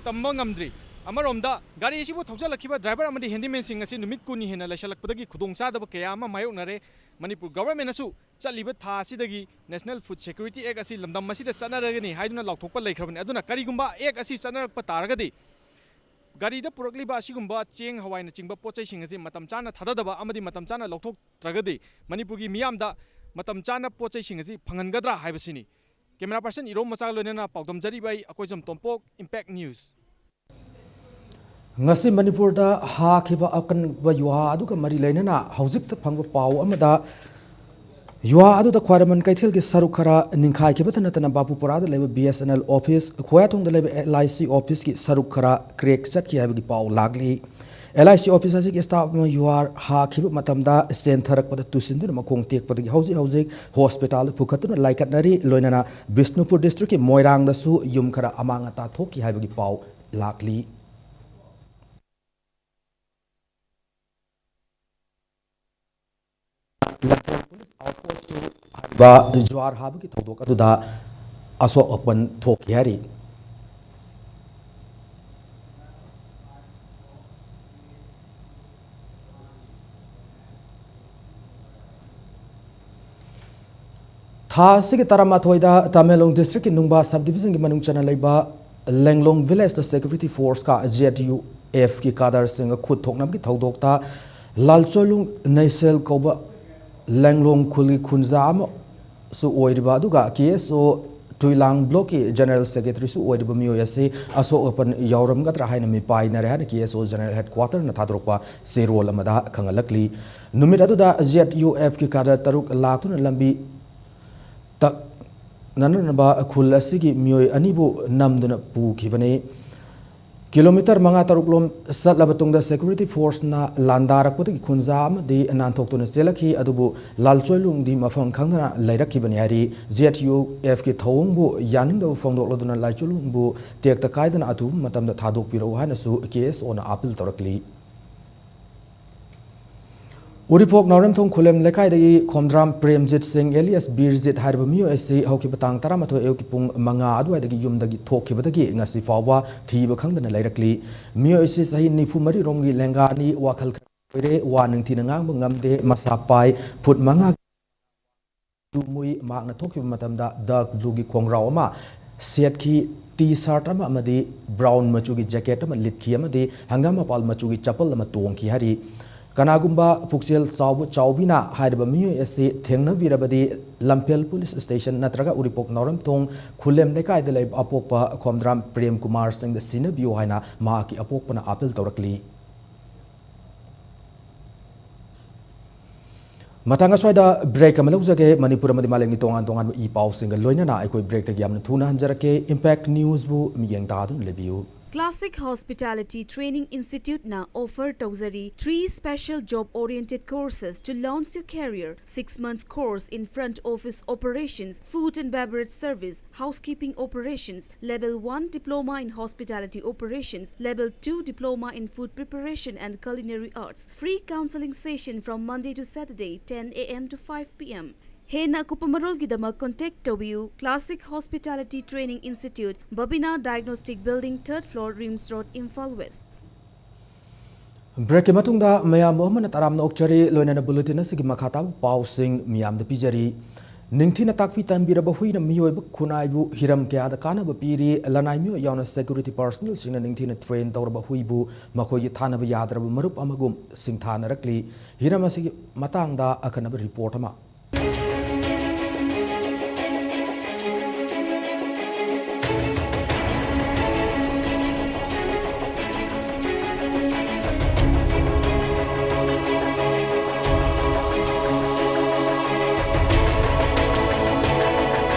ꯇꯝꯕ ꯉꯝꯗ꯭ꯔꯤ꯫ ꯑꯃꯔꯣꯝꯗ, ꯒꯥꯔꯤ ꯑꯁꯤꯕꯨ ꯊꯧꯖꯤꯜꯂꯛꯈꯤꯕ ꯗ꯭ꯔꯥꯏꯚꯔ ꯑꯃꯗꯤ ꯍꯦꯟꯗꯤꯃꯦꯟꯁꯤꯡ ꯑꯁꯤ ꯅꯨꯃꯤꯠ ꯀꯨꯟꯅꯤ ꯍꯦꯟꯅ ꯂꯩꯁꯜꯂꯛꯄꯗꯒꯤ ꯈꯨꯗꯣꯡꯆꯥꯗꯕ ꯀꯌꯥ ꯑꯃ ꯃꯥꯌꯣꯛꯅꯔꯦ꯫ ꯃꯅꯤꯄꯨꯔ ꯒꯚꯔꯟꯃꯦꯟꯅꯁꯨ ꯆꯠꯂꯤꯕ ꯊꯥ ꯑꯁꯤꯗꯒꯤ ꯅꯦꯁꯅꯦꯜ ꯐꯨꯗ ꯁꯦꯀ꯭ꯌꯨꯔꯤꯇꯤ ꯑꯦꯛ ꯑꯁꯤ ꯂꯝꯗꯝ ꯑꯁꯤꯗ ꯆꯠꯅꯔꯒꯅꯤ ꯍꯥꯏꯗꯨꯅ ꯂꯥꯎꯊꯣꯛꯄ ꯂꯩꯈ꯭ꯔꯕꯅꯤ꯫ ꯑꯗꯨꯅ ꯀꯔꯤꯒꯨꯝꯕ ꯑꯦꯛ ꯑꯁꯤ ꯆꯠꯅꯔꯛꯄ ꯇꯥꯔꯒꯗꯤ, ꯒꯥꯔꯤꯗ ꯄꯨꯔꯛꯂꯤꯕ ꯑꯁꯤꯒꯨꯝꯕ ꯆꯦꯡ, ꯍꯋꯥꯏꯅꯆꯤꯡꯕ ꯄꯣꯠ ꯆꯩꯁꯤꯡ ꯑꯁꯤ ꯃꯇꯝ ꯆꯥꯅ ꯊꯥꯗꯗꯕ ꯑꯃꯗꯤ ꯃꯇꯝ ꯆꯥꯅ ꯂꯧꯊꯣꯛꯇ꯭ꯔꯒꯗꯤ, ꯃꯅꯤꯄꯨꯔꯒꯤ ꯃꯤꯌꯥꯝꯗ ꯃꯇꯝ ꯆꯥꯅ ꯄꯣꯠ ꯆꯩꯁꯤꯡ ꯑꯁꯤ ꯐꯪꯍꯟꯒꯗ꯭ꯔꯥ ꯍꯥꯏꯕꯁꯤꯅꯤ꯫ ꯀꯦꯃꯦꯔꯥ ꯄꯔꯁꯟ ꯏꯔꯣꯝ ꯃꯆꯥꯒ ꯂꯣꯏꯅꯅ ꯄꯥꯎꯗꯝꯖꯔꯤꯕ ꯑꯩ, ꯑꯩꯈꯣꯏ ꯁꯝ ꯇꯣꯝꯄꯣꯛ, ꯏꯝꯄꯦꯛ ꯅ꯭ꯌꯨꯁ꯫ ꯉꯁꯤ ꯃꯅꯤꯄꯨꯔꯗ ꯍꯥꯈꯤꯕ ꯑꯀꯟꯕ ꯌꯨꯍꯥ ꯑꯗꯨꯒ ꯃꯔꯤ ꯂꯩꯅꯅ ꯍꯧꯖꯤꯛꯇ ꯐꯪꯕ ꯄꯥꯎ ꯑꯃꯗ, ꯌꯨꯍꯥ ꯑꯗꯨꯗ ꯈ꯭ꯋꯥꯏꯔꯝꯕꯟ ꯀꯩꯊꯦꯜꯒꯤ ꯁꯔꯨꯛ ꯈꯔ ꯅꯤꯡꯈꯥꯏꯈꯤꯕꯇ ꯅꯠꯇꯅ ꯕꯥꯄꯨꯄꯨꯔꯥꯗ ꯂꯩꯕ B S N L office, ꯈꯣꯌꯥꯊꯣꯡꯗ ꯂꯩꯕ ꯑꯦꯜ ꯑꯥꯏ ꯁꯤ ꯑꯣꯐꯤꯁꯀꯤ ꯁꯔꯨꯛ ꯈꯔ ꯀ꯭ꯔꯦꯛ ꯆꯠꯈꯤ ꯍꯥꯏꯕꯒꯤ ꯄꯥꯎ ꯂꯥꯛꯂꯤ꯫ ꯑꯦꯜ ꯑꯥꯏ ꯁꯤ ꯑꯣꯐꯤꯁ ꯑꯁꯤꯒꯤ ꯁ꯭ꯇꯥꯐ ꯑꯃ ꯌꯨꯍꯥ ꯍꯥꯈꯤꯕ ꯃꯇꯝꯗ ꯆꯦꯟꯊꯔꯛꯄꯗ ꯇꯨꯁꯤꯟꯗꯨꯅ ꯃꯈꯣꯡ ꯇꯦꯛꯄꯗꯒꯤ ꯍꯧꯖꯤꯛ ꯍꯧꯖꯤꯛ ꯍꯣꯁꯄꯤꯇꯥꯜꯗ ꯄꯨꯈꯠꯇꯨꯅ ꯂꯥꯏꯀꯠꯅꯔꯤ꯫ ꯂꯣꯏꯅꯅ ꯕꯤꯁꯅꯨꯄꯨꯔ ꯗꯤꯁꯇ꯭ꯔꯤꯛꯀꯤ ꯃꯣꯏꯔꯥꯡꯗꯁꯨ ꯌꯨꯝ ꯈꯔ ꯑꯃꯥꯡ ꯑꯇꯥ ꯊꯣꯛꯈꯤ ꯍꯥꯏꯕꯒꯤ ꯄꯥꯎ ꯂꯥꯛꯂꯤ꯫ ꯂꯝꯐꯦꯜ ꯄꯨꯂꯤꯁ ꯑꯥꯎꯠꯄꯣꯁꯇꯁꯨ ꯍꯥꯏꯔꯤꯕ ꯖ꯭ꯋꯥꯔ ꯍꯥꯕꯒꯤ ꯊꯧꯗꯣꯛ ꯑꯗꯨꯗ ꯑꯁꯣꯛ ꯑꯄꯟ ꯊꯣꯛꯈꯤ ꯍꯥꯏꯔꯤ꯫ ꯊꯥ ꯑꯁꯤꯒꯤ ꯇꯔꯥꯃꯥꯊꯣꯏꯗ ꯇꯃꯦꯡꯂꯣꯡ ꯗꯤꯁꯇ꯭ꯔꯤꯛꯀꯤ ꯅꯨꯡꯕꯥ ꯁꯕ ꯗꯤꯕꯤꯖꯟꯒꯤ ꯃꯅꯨꯡ ꯆꯟꯅ ꯂꯩꯕ ꯂꯦꯡꯂꯣꯡ ꯚꯤꯂꯦꯖꯇ ꯁꯦꯀ꯭ꯌꯨꯔꯤꯇꯤ ꯐꯣꯔꯁꯀ ꯖꯦ ꯑꯦꯠ ꯌꯨ ꯑꯦꯐꯀꯤ ꯀꯥꯗꯔꯁꯤꯡꯒ ꯈꯨꯠ ꯊꯣꯛꯅꯕꯒꯤ ꯊꯧꯗꯣꯛꯇ ꯂꯥꯜꯆꯣꯂꯨꯡ ꯅꯩꯁꯦꯜ ꯀꯧꯕ ꯂꯦꯡꯂꯣꯡ ꯈꯨꯜꯒꯤ ꯈꯨꯟꯖꯥ ꯑꯃꯁꯨ ꯑꯣꯏꯔꯤꯕ ꯑꯗꯨꯒ ꯀꯦ ꯑꯦꯁ ꯑꯣ ꯇꯨꯏꯂꯥꯡ ꯕ꯭ꯂꯣꯛꯀꯤ ꯖꯦꯅꯔꯦꯜ ꯁꯦꯀ꯭ꯔꯦꯇꯔꯤꯁꯨ ꯑꯣꯏꯔꯤꯕ ꯃꯤꯑꯣꯏ ꯑꯁꯤ ꯑꯁꯣꯛ ꯑꯄꯟ ꯌꯥꯎꯔꯝꯒꯗ꯭ꯔꯥ ꯍꯥꯏꯅ ꯃꯤꯄꯥꯏꯅꯔꯦ ꯍꯥꯏꯅ ꯀꯦ ꯑꯦꯁ ꯑꯣ ꯖꯦꯅꯔꯦꯜ ꯍꯦꯗꯀ꯭ꯋꯥꯇꯔꯅ ꯊꯥꯗꯣꯔꯛꯄ ꯆꯦꯔꯣꯜ ꯑꯃꯗ ꯈꯪꯍꯜꯂꯛꯂꯤ꯫ ꯅꯨꯃꯤꯠ ꯑꯗꯨꯗ ꯖꯦ ꯑꯦꯠ ꯌꯨ ꯑꯦꯐꯀꯤ ꯀꯥꯗꯔ ꯇꯔꯨꯛ ꯂꯥꯛꯇꯨꯅ ꯂꯝꯕꯤ ꯇꯛꯅꯅꯕ ꯈꯨꯜ ꯑꯁꯤꯒꯤ ꯃꯤꯑꯣꯏ ꯑꯅꯤꯕꯨ ꯅꯝꯗꯨꯅ ꯄꯨꯈꯤꯕꯅꯤ꯫ ꯀꯤꯂꯣꯃꯤꯇꯔ ꯃꯉꯥ ꯇꯔꯨꯛ ꯂꯣꯝ ꯆꯠꯂꯕ ꯇꯨꯡꯗ ꯁꯦꯀ꯭ꯌꯨꯔꯤꯇꯤ ꯐꯣꯔꯁꯅ ꯂꯥꯟꯗꯥꯔꯛꯄꯗꯒꯤ ꯈꯨꯟꯖꯥ ꯑꯃꯗꯤ ꯅꯥꯟꯊꯣꯛꯇꯨꯅ ꯆꯦꯜꯂꯛꯈꯤ꯫ ꯑꯗꯨꯕꯨ ꯂꯥꯜꯆꯣꯏꯂꯨꯡꯗꯤ ꯃꯐꯝ ꯈꯪꯗꯅ ꯂꯩꯔꯛꯈꯤꯕꯅꯤ ꯍꯥꯏꯔꯤ꯫ ꯖꯦ ꯑꯦꯠ ꯌꯨ ꯑꯦꯐꯀꯤ ꯊꯧꯑꯣꯡꯕꯨ ꯌꯥꯅꯤꯡꯗꯕ ꯐꯣꯡꯗꯣꯛꯂꯗꯨꯅ ꯂꯥꯜꯆꯣꯏꯂꯨꯡꯕꯨ ꯇꯦꯛꯇ ꯀꯥꯏꯗꯅ ꯑꯊꯨꯕ ꯃꯇꯝꯗ ꯊꯥꯗꯣꯛꯄꯤꯔꯛꯎ ꯍꯥꯏꯅꯁꯨ ꯀꯦ ꯑꯦꯁ ꯑꯣꯅ ꯑꯥꯄꯤꯜ ꯇꯧꯔꯛꯂꯤ꯫ ꯎꯔꯤꯄꯣꯛ ꯅꯥꯎꯔꯦꯝꯊꯣꯡ ꯈꯨꯂꯦꯝ ꯂꯩꯀꯥꯏꯗꯒꯤ ꯈꯣꯝꯗ꯭ꯔꯥꯝ ꯄ꯭ꯔꯦꯝꯖꯤꯠ ꯁꯤꯡ ꯑꯦꯂꯤꯌꯥꯁ ꯕꯤꯔꯖꯤꯠ ꯍꯥꯏꯔꯤꯕ ꯃꯤꯑꯣꯏ ꯑꯁꯤ ꯍꯧꯈꯤꯕ ꯇꯥꯡ ꯇꯔꯥꯃꯥꯊꯣꯏ ꯑꯌꯨꯛꯀꯤ ꯄꯨꯡ ꯃꯉꯥ ꯑꯗꯨꯋꯥꯏꯗꯒꯤ ꯌꯨꯝꯗꯒꯤ ꯊꯣꯛꯈꯤꯕꯗꯒꯤ ꯉꯁꯤ ꯐꯥꯎꯕ ꯊꯤꯕ ꯈꯪꯗꯅ ꯂꯩꯔꯛꯂꯤ꯫ ꯃꯤꯑꯣꯏ ꯑꯁꯤ ꯆꯍꯤ ꯅꯤꯐꯨ ꯃꯔꯤ ꯔꯣꯝꯒꯤ ꯂꯦꯡꯒꯥꯅꯤ, ꯋꯥꯈꯜ ꯈꯔ ꯑꯣꯏꯔꯦ, ꯋꯥ ꯅꯤꯡꯊꯤꯅ ꯉꯥꯡꯕ ꯉꯝꯗꯦ, ꯃꯁꯥ ꯄꯥꯏ, ꯐꯨꯠ ꯃꯉꯥ ꯃꯨꯏ꯫ ꯃꯍꯥꯛꯅ ꯊꯣꯛꯈꯤꯕ ꯃꯇꯝꯗ ꯗꯥꯔꯛ ꯕ꯭ꯂꯨꯒꯤ ꯈꯣꯡꯒ꯭ꯔꯥꯎ ꯑꯃ ꯁꯦꯠꯈꯤ, ꯇꯤ ꯁꯥꯔꯠ ꯑꯃ ꯑꯃꯗꯤ ꯕ꯭ꯔꯥꯎꯟ ꯃꯆꯨꯒꯤ ꯖꯦꯀꯦꯠ ꯑꯃ ꯂꯤꯠꯈꯤ ꯑꯃꯗꯤ ꯍꯪꯒꯥꯝ ꯃꯄꯥꯜ ꯃꯆꯨꯒꯤ ꯆꯄꯜ ꯑꯃ ꯇꯣꯡꯈꯤ ꯍꯥꯏꯔꯤ꯫ ꯀꯅꯥꯒꯨꯝꯕ ꯄꯨꯛꯆꯦꯜ ꯆꯥꯎꯕ ꯆꯥꯎꯕꯤꯅ ꯍꯥꯏꯔꯤꯕ ꯃꯤꯑꯣꯏ ꯑꯁꯤ ꯊꯦꯡꯅꯕꯤꯔꯕꯗꯤ ꯂꯝꯐꯦꯜ ꯄꯨꯂꯤꯁ ꯁ꯭ꯇꯦꯁꯟ ꯅꯠꯇ꯭ꯔꯒ ꯎꯔꯤꯄꯣꯛ ꯅꯥꯎꯔꯦꯝꯊꯣꯡ ꯈꯨꯂꯦꯝ ꯂꯩꯀꯥꯏꯗ ꯂꯩꯕ ꯑꯄꯣꯛꯄ ꯈꯣꯝꯗ꯭ꯔꯥꯝ ꯄ꯭ꯔꯦꯝ ꯀꯨꯃꯥꯔ ꯁꯤꯡꯗ ꯁꯤꯟꯅꯕꯤꯌꯨ ꯍꯥꯏꯅ ꯃꯍꯥꯛꯀꯤ ꯑꯄꯣꯛꯄꯅ ꯑꯥꯄꯤꯜ ꯇꯧꯔꯛꯂꯤ꯫ ꯃꯊꯪ ꯑꯁ꯭ꯋꯥꯏꯗ ꯕ꯭ꯔꯦꯛ ꯑꯃ ꯂꯧꯖꯒꯦ꯫ ꯃꯅꯤꯄꯨꯔ ꯑꯃꯗꯤ ꯃꯥꯂꯦꯝꯒꯤ ꯇꯣꯉꯥꯟ ꯇꯣꯉꯥꯟꯕ ꯏ ꯄꯥꯎꯁꯤꯡꯒ ꯂꯣꯏꯅꯅ ꯑꯩꯈꯣꯏ ꯕ꯭ꯔꯦꯛꯇꯒꯤ ꯌꯥꯝꯅ ꯊꯨꯅ ꯍꯟꯖꯔꯛꯀꯦ꯫ ꯏꯝꯄꯦꯛ ꯅ꯭ꯌꯨꯁꯕꯨ ꯃꯤꯠꯌꯦꯡ ꯇꯥꯗꯨꯅ ꯂꯩꯕꯤꯌꯨ꯫ Classic Hospitality Training Institute ꯅ offer ꯇꯧꯖꯔꯤ three special job oriented courses to launch your career: six months course in front office operations, food and beverage service, housekeeping operations, level one diploma in hospitality operations, level two diploma in food preparation and culinary arts. Free counseling session from Monday to Saturday, ten a m to five p m. ꯍꯦꯟꯅ ꯑꯀꯨꯞꯄ ꯃꯔꯣꯜꯒꯤꯗꯃꯛ contact ꯇꯧꯕꯤꯌꯨ: Classic Hospitality Training Institute, Babina Diagnostic Building, third floor, RIMS Road, Imphal West. Break ꯀꯤ ꯃꯇꯨꯡꯗ ꯃꯌꯥꯝꯕꯨ ꯑꯃꯅ ꯇꯔꯥꯝꯅ ꯑꯣꯛꯆꯔꯤ꯫ ꯂꯣꯏꯅꯅ bulletin ꯑꯁꯤꯒꯤ ꯃꯈꯥ ꯇꯥꯕ ꯄꯥꯎꯁꯤꯡ ꯃꯤꯌꯥꯝꯗ ꯄꯤꯖꯔꯤ꯫ ꯅꯤꯡꯊꯤꯅ ꯇꯥꯛꯄꯤ ꯇꯝꯕꯤꯔꯕ ꯍꯨꯏꯅ ꯃꯤꯑꯣꯏꯕ ꯈꯨꯟꯅꯥꯏꯕꯨ ꯍꯤꯔꯝ ꯀꯌꯥꯗ ꯀꯥꯟꯅꯕ ꯄꯤꯔꯤ꯫ ꯂꯅꯥꯏ ꯃꯤꯑꯣꯏ ꯌꯥꯎꯅ security personnel ꯁꯤꯡꯅ ꯅꯤꯡꯊꯤꯅ train ꯇꯧꯔꯕ ꯍꯨꯏꯕꯨ ꯃꯈꯣꯏꯒꯤ ꯊꯥꯅꯕ ꯌꯥꯗ꯭ꯔꯕ ꯃꯔꯨꯞ ꯑꯃꯒꯨꯝ ꯁꯤꯡꯊꯥꯅꯔꯛꯂꯤ꯫ ꯍꯤꯔꯝ ꯑꯁꯤꯒꯤ ꯃꯇꯥꯡꯗ ꯑꯈꯟꯅꯕ report ꯑꯃ꯫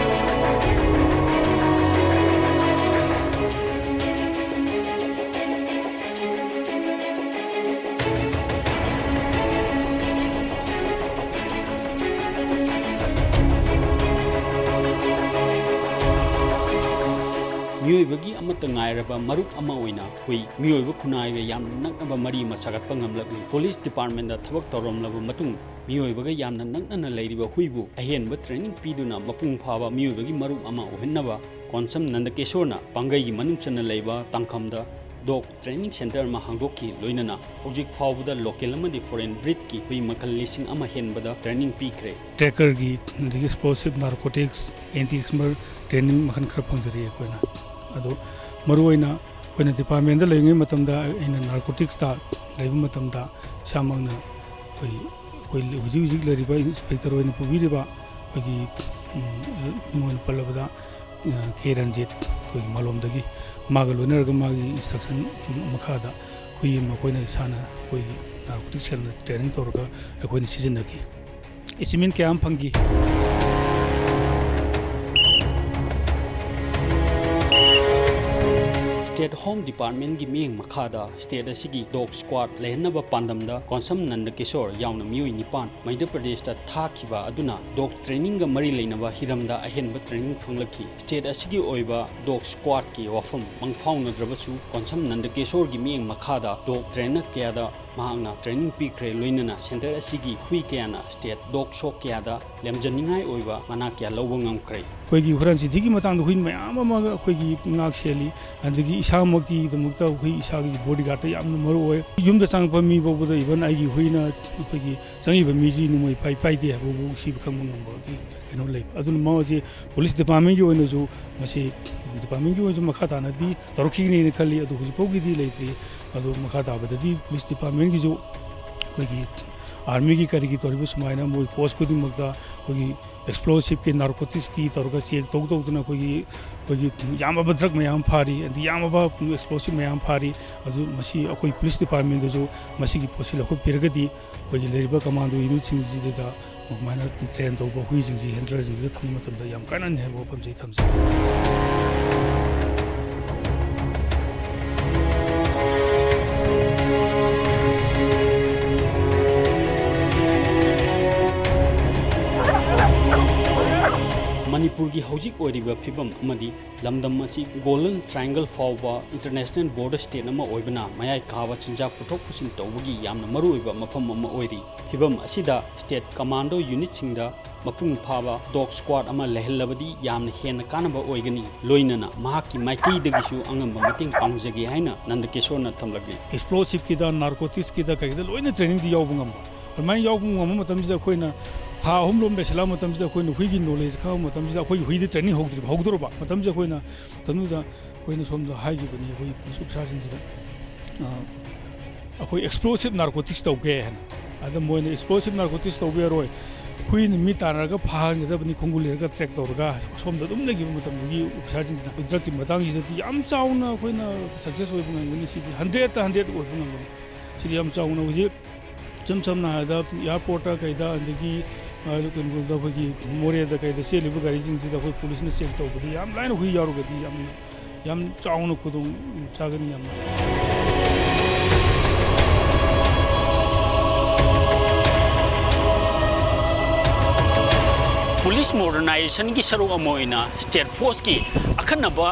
ꯃꯤꯑꯣꯏꯕꯒꯤ ꯑꯃꯠꯇ ꯉꯥꯏꯔꯕ ꯃꯔꯨꯞ ꯑꯃ ꯑꯣꯏꯅ ꯍꯨꯏ ꯃꯤꯑꯣꯏꯕ ꯈꯨꯟꯅꯥꯏꯒ ꯌꯥꯝꯅ ꯅꯛꯅꯕ ꯃꯔꯤ ꯑꯃ ꯁꯥꯒꯠꯄ ꯉꯝꯂꯛꯂꯤ꯫ Police department ꯇ ꯊꯕꯛ ꯇꯧꯔꯝꯂꯕ ꯃꯇꯨꯡ, ꯃꯤꯑꯣꯏꯕꯒ ꯌꯥꯝꯅ ꯅꯛꯅꯅ ꯂꯩꯔꯤꯕ ꯍꯨꯏꯕꯨ ꯑꯍꯦꯟꯕ training ꯄꯤꯗꯨꯅ ꯃꯄꯨꯡ ꯐꯥꯕ ꯃꯤꯑꯣꯏꯕꯒꯤ ꯃꯔꯨꯞ ꯑꯃ ꯑꯣꯏꯍꯟꯅꯕ ꯀꯣꯟꯁꯝ ꯅꯟꯗꯀꯦꯁꯣꯔꯅ ꯄꯥꯡꯒꯩꯒꯤ ꯃꯅꯨꯡ ꯆꯟꯅ ꯂꯩꯕ ꯇꯥꯡꯈꯝꯗ dog training center ꯑꯃ ꯍꯥꯡꯗꯣꯛꯈꯤ꯫ ꯂꯣꯏꯅꯅ ꯍꯧꯖꯤꯛ ꯐꯥꯎꯕꯗ local ꯑꯃꯗꯤ foreign breed ꯀꯤ ꯍꯨꯏ ꯃꯈꯜ ꯂꯤꯁꯤꯡ ꯑꯃ ꯍꯦꯟꯕꯗ training ꯄꯤꯈ꯭ꯔꯦ꯫ Tracker ꯒꯤ, ꯑꯗꯒꯤ explosive, narcotics, anti-scammer training ꯃꯈꯜ ꯈꯔ ꯐꯪꯖꯔꯤ ꯑꯩꯈꯣꯏꯅ꯫ ꯑꯗꯣ ꯃꯔꯨꯑꯣꯏꯅ ꯑꯩꯈꯣꯏꯅ department ꯇ ꯂꯩꯔꯤꯉꯩ ꯃꯇꯝꯗ ꯑꯩꯅ narcotics ꯇ ꯂꯩꯕ ꯃꯇꯝꯗ ꯏꯁꯥꯃꯛꯅ ꯑꯩꯈꯣꯏ, ꯑꯩꯈꯣꯏ ꯍꯧꯖꯤꯛ ꯍꯧꯖꯤꯛ ꯂꯩꯔꯤꯕ inspector ꯑꯣꯏꯅ ꯄꯨꯕꯤꯔꯤꯕ ꯑꯩꯈꯣꯏꯒꯤ, ꯎꯝ, ꯃꯤꯡ ꯑꯣꯏꯅ ꯄꯜꯂꯕꯗ, ꯑ, ꯀꯦ ꯔꯟꯖꯤꯠ, ꯑꯩꯈꯣꯏꯒꯤ ꯃꯥꯂꯣꯝꯗꯒꯤ, ꯃꯥꯒ ꯂꯣꯏꯅꯔꯒ ꯃꯥꯒꯤ instruction ꯃꯈꯥꯗ ꯍꯨꯏ ꯑꯃ ꯑꯩꯈꯣꯏꯅ ꯏꯁꯥꯅ ꯑꯩꯈꯣꯏꯒꯤ narcotics cell ꯅ training ꯇꯧꯔꯒ ꯑꯩꯈꯣꯏꯅ ꯁꯤꯖꯤꯟꯅꯈꯤ꯫ Achievement ꯀꯌꯥ ꯑꯃ ꯐꯪꯈꯤ꯫ State Home Departmentꯀꯤ ꯃꯤꯠꯌꯦꯡ ꯃꯈꯥꯗ state ꯑꯁꯤꯒꯤ dog squad ꯂꯩꯍꯟꯅꯕ ꯄꯥꯟꯗꯝꯗ ꯀꯣꯟꯁꯝ ꯅꯟꯗꯀꯤꯁꯣꯔ ꯌꯥꯎꯅ ꯃꯤꯑꯣꯏ ꯅꯤꯄꯥꯟ ꯃꯙ꯭ꯌ ꯄ꯭ꯔꯗꯦꯁꯇ ꯊꯥꯈꯤꯕ ꯑꯗꯨꯅ dog trainingꯒ ꯃꯔꯤ ꯂꯩꯅꯕ ꯍꯤꯔꯝꯗ ꯑꯍꯦꯟꯕ training ꯐꯪꯂꯛꯈꯤ꯫ State ꯑꯁꯤꯒꯤ ꯑꯣꯏꯕ dog squadꯀꯤ ꯋꯥꯐꯝ ꯃꯪꯐꯥꯎꯅꯗ꯭ꯔꯕꯁꯨ, ꯀꯣꯟꯁꯝ ꯅꯟꯗꯀꯤꯁꯣꯔꯒꯤ ꯃꯤꯠꯌꯦꯡ ꯃꯈꯥꯗ dog trainer ꯀꯌꯥꯗ ꯃꯍꯥꯛꯅ training ꯄꯤꯈ꯭ꯔꯦ, ꯂꯣꯏꯅꯅ center ꯑꯁꯤꯒꯤ ꯍꯨꯏ ꯀꯌꯥꯅ state dog show ꯀꯌꯥꯗ ꯂꯦꯝꯖꯅꯤꯡꯉꯥꯏ ꯑꯣꯏꯕ ꯃꯅꯥ ꯀꯌꯥ ꯂꯧꯕ ꯉꯝꯈ꯭ꯔꯦ꯫ ꯑꯩꯈꯣꯏꯒꯤ ꯍꯨꯔꯥꯟ ꯆꯤꯟꯊꯤꯒꯤ ꯃꯇꯥꯡꯗ ꯍꯨꯏ ꯃꯌꯥꯝ ꯑꯃ ꯑꯩꯈꯣꯏꯒꯤ ꯉꯥꯛ ꯁꯦꯜꯂꯤ, ꯑꯗꯒꯤ ꯏꯁꯥꯃꯛꯀꯤꯗꯃꯛꯇ ꯑꯩꯈꯣꯏ ꯏꯁꯥꯒꯤ bodyguardꯇ ꯌꯥꯝꯅ ꯃꯔꯨ ꯑꯣꯏ꯫ ꯌꯨꯝꯗ ꯆꯪꯉꯛꯄ ꯃꯤ ꯐꯥꯎꯕꯗ, even ꯑꯩꯒꯤ ꯍꯨꯏꯅ ꯑꯩꯈꯣꯏꯒꯤ ꯆꯪꯉꯤꯕ ꯃꯤꯁꯤ ꯅꯣꯡꯃꯩ ꯄꯥꯏ ꯄꯥꯏꯗꯦ ꯍꯥꯏꯕꯕꯨ ꯁꯤꯕ ꯈꯪꯕ ꯉꯝꯕꯒꯤ ꯀꯩꯅꯣ ꯂꯩꯕ꯫ ꯑꯗꯨꯅ ꯃꯁꯤ police departmentꯀꯤ ꯑꯣꯏꯅꯁꯨ, ꯃꯁꯤ departmentꯀꯤ ꯑꯣꯏꯅꯁꯨ ꯃꯈꯥ ꯇꯥꯅꯗꯤ ꯇꯧꯔꯛꯈꯤꯒꯅꯤꯅ ꯈꯜꯂꯤ꯫ ꯑꯗꯨ ꯍꯧꯖꯤꯛ ꯐꯥꯎꯒꯤꯗꯤ ꯂꯩꯇ꯭ꯔꯤ꯫ ꯑꯗꯨ ꯃꯈꯥ ꯇꯥꯕꯗꯗꯤ police departmentꯀꯤꯁꯨ ꯑꯩꯈꯣꯏꯒꯤ armyꯒꯤ ꯀꯔꯤꯒꯤ ꯇꯧꯔꯤꯕ ꯁꯨꯃꯥꯏꯅ ꯃꯣꯏ post ꯈꯨꯗꯤꯡꯃꯛꯇ ꯑꯩꯈꯣꯏꯒꯤ explosiveꯀꯤ, narcoticsꯀꯤ ꯇꯧꯔꯒ check ꯇꯧ ꯇꯧꯗꯅ ꯑꯩꯈꯣꯏꯒꯤ, ꯑꯩꯈꯣꯏꯒꯤ ꯌꯥꯝꯃꯕ drug ꯃꯌꯥꯝ ꯐꯥꯔꯤ, ꯑꯗꯒꯤ ꯌꯥꯝꯃꯕ explosive ꯃꯌꯥꯝ ꯐꯥꯔꯤ꯫ ꯑꯗꯨ ꯃꯁꯤ ꯑꯩꯈꯣꯏ police departmentꯇꯁꯨ ꯃꯁꯤꯒꯤ ꯄꯣꯠꯁꯤ ꯂꯧꯈꯠꯄꯤꯔꯒꯗꯤ ꯑꯩꯈꯣꯏꯒꯤ ꯂꯩꯔꯤꯕ commando unitꯁꯤꯡꯁꯤꯗ ꯑꯗꯨꯃꯥꯏꯅ train ꯇꯧꯕ ꯍꯨꯏꯁꯤꯡꯁꯤ, handlerꯁꯤꯡꯁꯤꯗ ꯊꯝꯕ ꯃꯇꯝꯗ ꯌꯥꯝ ꯀꯥꯟꯅꯅꯤ ꯍꯥꯏꯕ ꯋꯥꯐꯝꯁꯤ ꯑꯩ ꯊꯝꯖꯒꯦ꯫ ꯃꯅꯤꯄꯨꯔꯒꯤ ꯍꯧꯖꯤꯛ ꯑꯣꯏꯔꯤꯕ ꯐꯤꯕꯝ ꯑꯃꯗꯤ ꯂꯝꯗꯝ ꯑꯁꯤ Golden Triangle ꯐꯥꯎꯕ international border state ꯑꯃ ꯑꯣꯏꯕꯅ, ꯃꯌꯥꯏ ꯀꯥꯕ ꯆꯤꯟꯖꯥꯛ ꯄꯨꯊꯣꯛ ꯄꯨꯁꯤꯟ ꯇꯧꯕꯒꯤ ꯌꯥꯝꯅ ꯃꯔꯨꯑꯣꯏꯕ ꯃꯐꯝ ꯑꯃ ꯑꯣꯏꯔꯤ꯫ ꯐꯤꯕꯝ ꯑꯁꯤꯗ state commando unitꯁꯤꯡꯗ ꯃꯄꯨꯡ ꯐꯥꯕ dog squad ꯑꯃ ꯂꯩꯍꯜꯂꯕꯗꯤ ꯌꯥꯝꯅ ꯍꯦꯟꯅ ꯀꯥꯟꯅꯕ ꯑꯣꯏꯒꯅꯤ, ꯂꯣꯏꯅꯅ ꯃꯍꯥꯛꯀꯤ ꯃꯥꯏꯀꯩꯗꯒꯤꯁꯨ ꯑꯉꯝꯕ ꯃꯇꯦꯡ ꯄꯥꯡꯖꯒꯦ ꯍꯥꯏꯅ ꯅꯟꯗꯀꯤꯁꯣꯔꯅ ꯊꯝꯂꯛꯂꯤ꯫ Explosiveꯀꯤꯗ, narcoticsꯀꯤꯗ, ꯀꯩꯗ ꯂꯣꯏꯅ trainingꯁꯤ ꯌꯥꯎꯕ ꯉꯝꯕ꯫ ꯑꯗꯨꯃꯥꯏꯅ ꯌꯥꯎꯕ ꯉꯝꯕ ꯃꯇꯝꯁꯤꯗ, ꯑꯩꯈꯣꯏꯅ ꯊꯥ ꯑꯍꯨꯝ ꯂꯣꯝ ꯂꯩꯁꯤꯜꯂꯛꯑ ꯃꯇꯝꯁꯤꯗ, ꯑꯩꯈꯣꯏꯅ ꯍꯨꯏꯒꯤ knowledge ꯈꯪꯕ ꯃꯇꯝꯁꯤꯗ, ꯑꯩꯈꯣꯏꯒꯤ ꯍꯨꯏꯗꯤ training ꯍꯧꯗ꯭ꯔꯤꯕ, ꯍꯧꯗꯣꯔꯕ ꯃꯇꯝꯁꯤꯗ, ꯑꯩꯈꯣꯏꯅ ꯃꯇꯝꯗꯨꯗ ꯑꯩꯈꯣꯏꯅ ꯁꯣꯝꯗ ꯍꯥꯏꯈꯤꯕꯅꯤ, ꯑꯩꯈꯣꯏ police officerꯁꯤꯡꯁꯤꯗ, ꯑ, ꯑꯩꯈꯣꯏ explosive narcotics ꯇꯧꯒꯦ ꯍꯥꯏꯅ꯫ ꯑꯗ ꯃꯣꯏꯅ explosive narcotics ꯇꯧꯕ ꯌꯥꯔꯣꯏ, ꯍꯨꯏꯅ ꯃꯤ ꯇꯥꯟꯅꯔꯒ ꯐꯥꯍꯟꯒꯗꯕꯅꯤ, ꯈꯣꯡꯒꯨꯜ ꯂꯩꯔꯒ track ꯇꯧꯔꯒ, ꯑꯁꯣꯝꯗ ꯑꯗꯨꯝ ꯂꯩꯈꯤꯕ ꯃꯇꯝꯗꯨꯒꯤ officerꯁꯤꯡꯁꯤꯅ꯫ Drugꯀꯤ ꯃꯇꯥꯡꯁꯤꯗꯗꯤ ꯌꯥꯝ ꯆꯥꯎꯅ ꯑꯩꯈꯣꯏꯅ success ꯑꯣꯏꯕ ꯉꯝꯒꯅꯤ꯫ ꯁꯤꯗꯤ hundredꯇ hundred ꯑꯣꯏꯕ ꯉꯝꯒꯅꯤ꯫ ꯁꯤꯗꯤ ꯌꯥꯝ ꯆꯥꯎꯅ ꯍꯧꯖꯤꯛ ꯏꯆꯝ ꯁꯝꯅ ꯍꯥꯏꯔꯕꯗ airportꯇ ꯀꯩꯗ, ꯑꯗꯒꯤ, ꯑ, ꯀꯩꯅꯣꯗ, ꯑꯩꯈꯣꯏꯒꯤ ꯃꯣꯔꯦꯗ ꯀꯩꯗ ꯆꯦꯜꯂꯤꯕ ꯒꯥꯔꯤꯁꯤꯡꯁꯤꯗ ꯑꯩꯈꯣꯏ policeꯅ check ꯇꯧꯕꯗ ꯌꯥꯝ ꯂꯥꯏꯅ ꯍꯨꯏ ꯌꯥꯎꯔꯒꯗꯤ ꯌꯥꯝꯅ ꯌꯥꯝ ꯆꯥꯎꯅ ꯈꯨꯗꯣꯡ ꯆꯥꯒꯅꯤ꯫ ꯌꯥꯝꯅ ꯄꯨꯂꯤꯁ ꯃꯣꯗꯔꯅꯥꯏꯖꯦꯁꯟꯒꯤ ꯁꯔꯨꯛ ꯑꯃ ꯑꯣꯏꯅ ꯁ꯭ꯇꯦꯠ ꯐꯣꯔꯁꯀꯤ ꯑꯈꯟꯅꯕ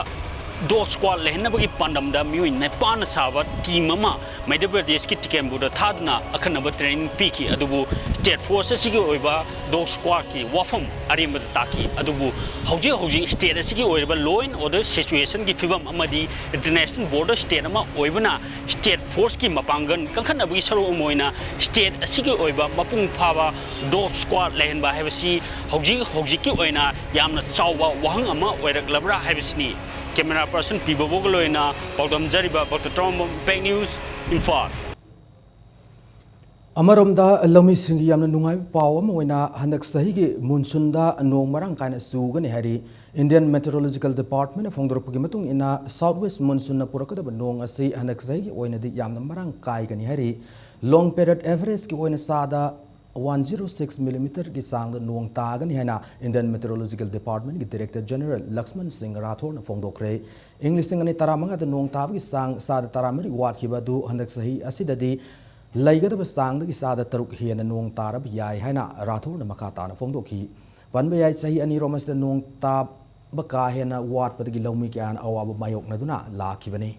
ꯗꯣꯒ ꯁ꯭ꯀ꯭ꯋꯥꯗ ꯂꯩꯍꯟꯅꯕꯒꯤ ꯄꯥꯟꯗꯝꯗ ꯃꯤꯑꯣꯏ ꯅꯤꯄꯥꯟꯅ ꯁꯥꯕ ꯇꯤꯝ ꯑꯃ ꯃꯙ꯭ꯌ ꯄ꯭ꯔꯗꯦꯁꯀꯤ ꯇꯤꯀꯦꯟꯕꯨꯗ ꯊꯥꯗꯨꯅ ꯑꯈꯟꯅꯕ ꯇ꯭ꯔꯦꯅꯤꯡ ꯄꯤꯈꯤ꯫ ꯑꯗꯨꯕꯨ ꯁ꯭ꯇꯦꯠ ꯐꯣꯔꯁ ꯑꯁꯤꯒꯤ ꯑꯣꯏꯕ ꯗꯣꯒ ꯁ꯭ꯀ꯭ꯋꯥꯗꯀꯤ ꯋꯥꯐꯝ ꯑꯔꯦꯝꯕꯗ ꯇꯥꯈꯤ꯫ ꯑꯗꯨꯕꯨ ꯍꯧꯖꯤꯛ ꯍꯧꯖꯤꯛ ꯁ꯭ꯇꯦꯠ ꯑꯁꯤꯒꯤ ꯑꯣꯏꯔꯤꯕ law and order situationꯒꯤ ꯐꯤꯕꯝ ꯑꯃꯗꯤ ꯏꯟꯇꯔꯅꯦꯁꯅꯦꯜ ꯕꯣꯔꯗꯔ ꯁ꯭ꯇꯦꯠ ꯑꯃ ꯑꯣꯏꯕꯅ ꯁ꯭ꯇꯦꯠ ꯐꯣꯔꯁꯀꯤ ꯃꯄꯥꯡꯒꯜ ꯀꯟꯈꯠꯅꯕꯒꯤ ꯁꯔꯨꯛ ꯑꯃ ꯑꯣꯏꯅ ꯁ꯭ꯇꯦꯠ ꯑꯁꯤꯒꯤ ꯑꯣꯏꯕ ꯃꯄꯨꯡ ꯐꯥꯕ ꯗꯣꯒ ꯁ꯭ꯀ꯭ꯋꯥꯗ ꯂꯩꯍꯟꯕ ꯍꯥꯏꯕꯁꯤ ꯍꯧꯖꯤꯛ ꯍꯧꯖꯤꯛꯀꯤ ꯑꯣꯏꯅ ꯌꯥꯝꯅ ꯆꯥꯎꯕ ꯋꯥꯍꯪ ꯑꯃ ꯑꯣꯏꯔꯛꯂꯕ꯭ꯔꯥ ꯍꯥꯏꯕꯁꯤꯅꯤ꯫ ꯀꯦꯃꯦꯔꯥ ꯄꯔꯁꯟ ꯄꯤ ꯕꯣꯕꯣꯒ ꯂꯣꯏꯅꯅ ꯄꯥꯎꯗꯝꯖꯔꯤꯕ ꯚꯛꯇ ꯇꯔꯥꯝꯕꯝ, ꯏꯝꯄꯦꯛ ꯅ꯭ꯌꯨꯁ, ꯏꯝꯐꯥꯜ꯫ ꯑꯃꯔꯣꯝꯗ ꯂꯧꯃꯤꯁꯤꯡꯒꯤ ꯌꯥꯝꯅ ꯅꯨꯡꯉꯥꯏꯕ ꯄꯥꯎ ꯑꯃ ꯑꯣꯏꯅ ꯍꯟꯗꯛ ꯆꯍꯤꯒꯤ ꯃꯨꯟꯁꯨꯟꯗ ꯅꯣꯡ ꯃꯔꯥꯡ ꯀꯥꯏꯅ ꯆꯨꯒꯅꯤ ꯍꯥꯏꯔꯤ꯫ Indian Meteorological Departmentꯅ ꯐꯣꯡꯗꯣꯔꯛꯄꯒꯤ ꯃꯇꯨꯡ ꯏꯟꯅ, south west monsoonꯅ ꯄꯨꯔꯛꯀꯗꯕ ꯅꯣꯡ ꯑꯁꯤ ꯍꯟꯗꯛ ꯆꯍꯤꯒꯤ ꯑꯣꯏꯅꯗꯤ ꯌꯥꯝꯅ ꯃꯔꯥꯡ ꯀꯥꯏꯒꯅꯤ ꯍꯥꯏꯔꯤ꯫ Long period averageꯀꯤ ꯑꯣꯏꯅ ꯆꯥꯗ one zero six millimeterꯒꯤ ꯆꯥꯡꯗ ꯅꯣꯡ ꯇꯥꯒꯅꯤ ꯍꯥꯏꯅ Indian Meteorological Departmentꯀꯤ Director General Lakshman ꯁꯤꯡ ꯔꯥꯊꯣꯔꯅ ꯐꯣꯡꯗꯣꯛꯈ꯭ꯔꯦ꯫ ꯏꯪ ꯂꯤꯁꯤꯡ ꯑꯅꯤ ꯇꯔꯥꯃꯉꯥꯗ ꯅꯣꯡ ꯇꯥꯕꯒꯤ ꯆꯥꯡ ꯆꯥꯗ ꯇꯔꯥꯃꯔꯤ ꯋꯥꯠꯈꯤꯕ ꯑꯗꯨ ꯍꯟꯗꯛ ꯆꯍꯤ ꯑꯁꯤꯗꯗꯤ ꯂꯩꯒꯗꯕ ꯆꯥꯡꯗꯒꯤ ꯆꯥꯗ ꯇꯔꯨꯛ ꯍꯦꯟꯅ ꯅꯣꯡ ꯇꯥꯔꯕ ꯌꯥꯏ ꯍꯥꯏꯅ ꯔꯥꯊꯣꯔꯅ ꯃꯈꯥ ꯇꯥꯅ ꯐꯣꯡꯗꯣꯛꯈꯤ꯫ ꯄꯟꯕ ꯌꯥꯏ, ꯆꯍꯤ ꯑꯅꯤꯔꯣꯝ ꯑꯁꯤꯗ ꯅꯣꯡ ꯇꯥꯕ ꯀꯥ ꯍꯦꯟꯅ ꯋꯥꯠꯄꯗꯒꯤ ꯂꯧꯃꯤ ꯀꯌꯥꯅ ꯑꯋꯥꯕ ꯃꯥꯌꯣꯛꯅꯗꯨꯅ ꯂꯥꯛꯈꯤꯕꯅꯤ꯫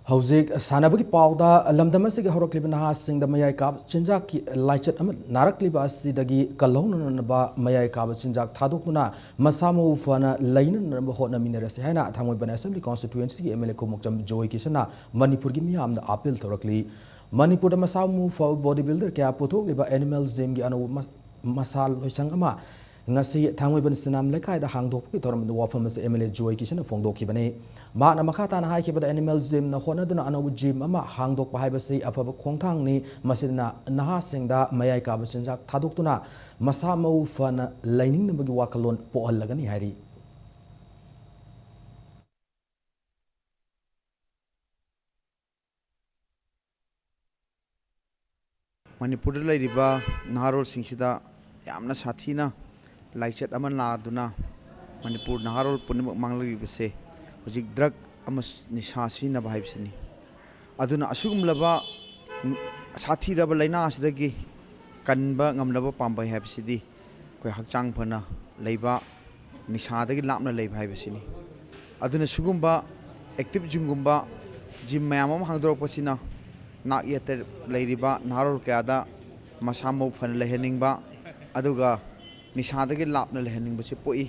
ꯍꯧꯖꯤꯛ ꯁꯥꯟꯅꯕꯒꯤ ꯄꯥꯎꯗ, ꯂꯝꯗꯝ ꯑꯁꯤꯒꯤ ꯍꯧꯔꯛꯂꯤꯕ ꯅꯍꯥꯁꯤꯡꯗ ꯃꯌꯥꯏ ꯀꯥꯕ ꯆꯤꯟꯖꯥꯛꯀꯤ ꯂꯥꯏꯆꯠ ꯑꯃ ꯅꯥꯔꯛꯂꯤꯕ ꯑꯁꯤꯗꯒꯤ ꯀꯜꯍꯧꯅꯅꯕ ꯃꯌꯥꯏ ꯀꯥꯕ ꯆꯤꯟꯖꯥꯛ ꯊꯥꯗꯣꯛꯇꯨꯅ ꯃꯁꯥ ꯃꯎ ꯐꯅ ꯂꯩꯅꯅꯕ ꯍꯣꯠꯅꯃꯤꯟꯅꯔꯁꯤ ꯍꯥꯏꯅ ꯊꯥꯡꯃꯩꯕꯟ Assembly Constituencyꯒꯤ MLA ꯈꯨꯃꯨꯛꯆꯝ ꯖꯣꯏ ꯀꯤꯁꯟꯅ ꯃꯅꯤꯄꯨꯔꯒꯤ ꯃꯤꯌꯥꯝꯗ appeal ꯇꯧꯔꯛꯂꯤ꯫ ꯃꯅꯤꯄꯨꯔꯗ ꯃꯁꯥ ꯃꯎ ꯐꯕ body builder ꯀꯌꯥ ꯄꯨꯊꯣꯛꯂꯤꯕ Animal Gymꯒꯤ ꯑꯅꯧꯕ ꯃ-, ꯃꯁꯥ ꯂꯣꯏꯁꯪ ꯑꯃ ꯉꯁꯤ ꯊꯥꯡꯃꯩꯕꯟ ꯁꯤꯅꯥꯝ ꯂꯩꯀꯥꯏꯗ ꯍꯥꯡꯗꯣꯛꯄꯒꯤ ꯊꯧꯔꯝꯗ ꯋꯥꯐꯝ ꯑꯁꯤ MLA ꯖꯣꯏ ꯀꯤꯁꯟꯅ ꯐꯣꯡꯗꯣꯛꯈꯤꯕꯅꯤ꯫ ꯃꯍꯥꯛꯅ ꯃꯈꯥ ꯇꯥꯅ ꯍꯥꯏꯈꯤꯕꯗ, Animal Gymꯅ ꯍꯣꯠꯅꯗꯨꯅ ꯑꯅꯧꯕ gym ꯑꯃ ꯍꯥꯡꯗꯣꯛꯄ ꯍꯥꯏꯕꯁꯤ ꯑꯐꯕ ꯈꯣꯡꯊꯥꯡꯅꯤ꯫ ꯃꯁꯤꯅ ꯅꯍꯥꯁꯤꯡꯗ ꯃꯌꯥꯏ ꯀꯥꯕ ꯆꯤꯟꯖꯥꯛ ꯊꯥꯗꯣꯛꯇꯨꯅ ꯃꯁꯥ ꯃꯎ ꯐꯅ ꯂꯩꯅꯤꯡꯅꯕꯒꯤ ꯋꯥꯈꯜꯂꯣꯟ ꯄꯣꯛꯍꯜꯂꯒꯅꯤ ꯍꯥꯏꯔꯤ꯫ ꯃꯅꯤꯄꯨꯔꯗ ꯂꯩꯔꯤꯕ ꯅꯍꯥꯔꯣꯜꯁꯤꯡꯁꯤꯗ ꯌꯥꯝꯅ ꯁꯥꯊꯤꯅ ꯂꯥꯏꯆꯠ ꯑꯃ ꯂꯥꯛꯗꯨꯅ ꯃꯅꯤꯄꯨꯔ ꯅꯍꯥꯔꯣꯜ ꯄꯨꯝꯅꯃꯛ ꯃꯥꯡꯂꯛꯂꯤꯕꯁꯦ ꯍꯧꯖꯤꯛ ꯗ꯭ꯔꯒ ꯑꯃꯁꯨꯡ ꯅꯤꯁꯥ ꯁꯤꯖꯤꯟꯅꯕ ꯍꯥꯏꯕꯁꯤꯅꯤ꯫ ꯑꯗꯨꯅ ꯑꯁꯤꯒꯨꯝꯂꯕ ꯁꯥꯊꯤꯔꯕ ꯂꯥꯏꯅꯥ ꯑꯁꯤꯗꯒꯤ ꯀꯟꯕ ꯉꯝꯅꯕ ꯄꯥꯝꯕꯩ ꯍꯥꯏꯕꯁꯤꯗꯤ ꯑꯩꯈꯣꯏ ꯍꯛꯆꯥꯡ ꯐꯅ ꯂꯩꯕ, ꯅꯤꯁꯥꯗꯒꯤ ꯂꯥꯞꯅ ꯂꯩꯕ ꯍꯥꯏꯕꯁꯤꯅꯤ꯫ ꯑꯗꯨꯅ ꯁꯤꯒꯨꯝꯕ ꯑꯦꯛꯇꯤꯚ ꯖꯤꯝꯒꯨꯝꯕ ꯖꯤꯝ ꯃꯌꯥꯝ ꯑꯃ ꯍꯥꯡꯗꯣꯔꯛꯄꯁꯤꯅ ꯅꯥꯛ ꯌꯦꯠꯇ ꯂꯩꯔꯤꯕ ꯅꯍꯥꯔꯣꯜ ꯀꯌꯥꯗ ꯃꯁꯥ ꯃꯎ ꯐꯅ ꯂꯩꯍꯟꯅꯤꯡꯕ, ꯑꯗꯨꯒ ꯅꯤꯁꯥꯗꯒꯤ ꯂꯥꯞꯅ ꯂꯩꯍꯟꯅꯤꯡꯕꯁꯤ ꯄꯣꯛꯏ꯫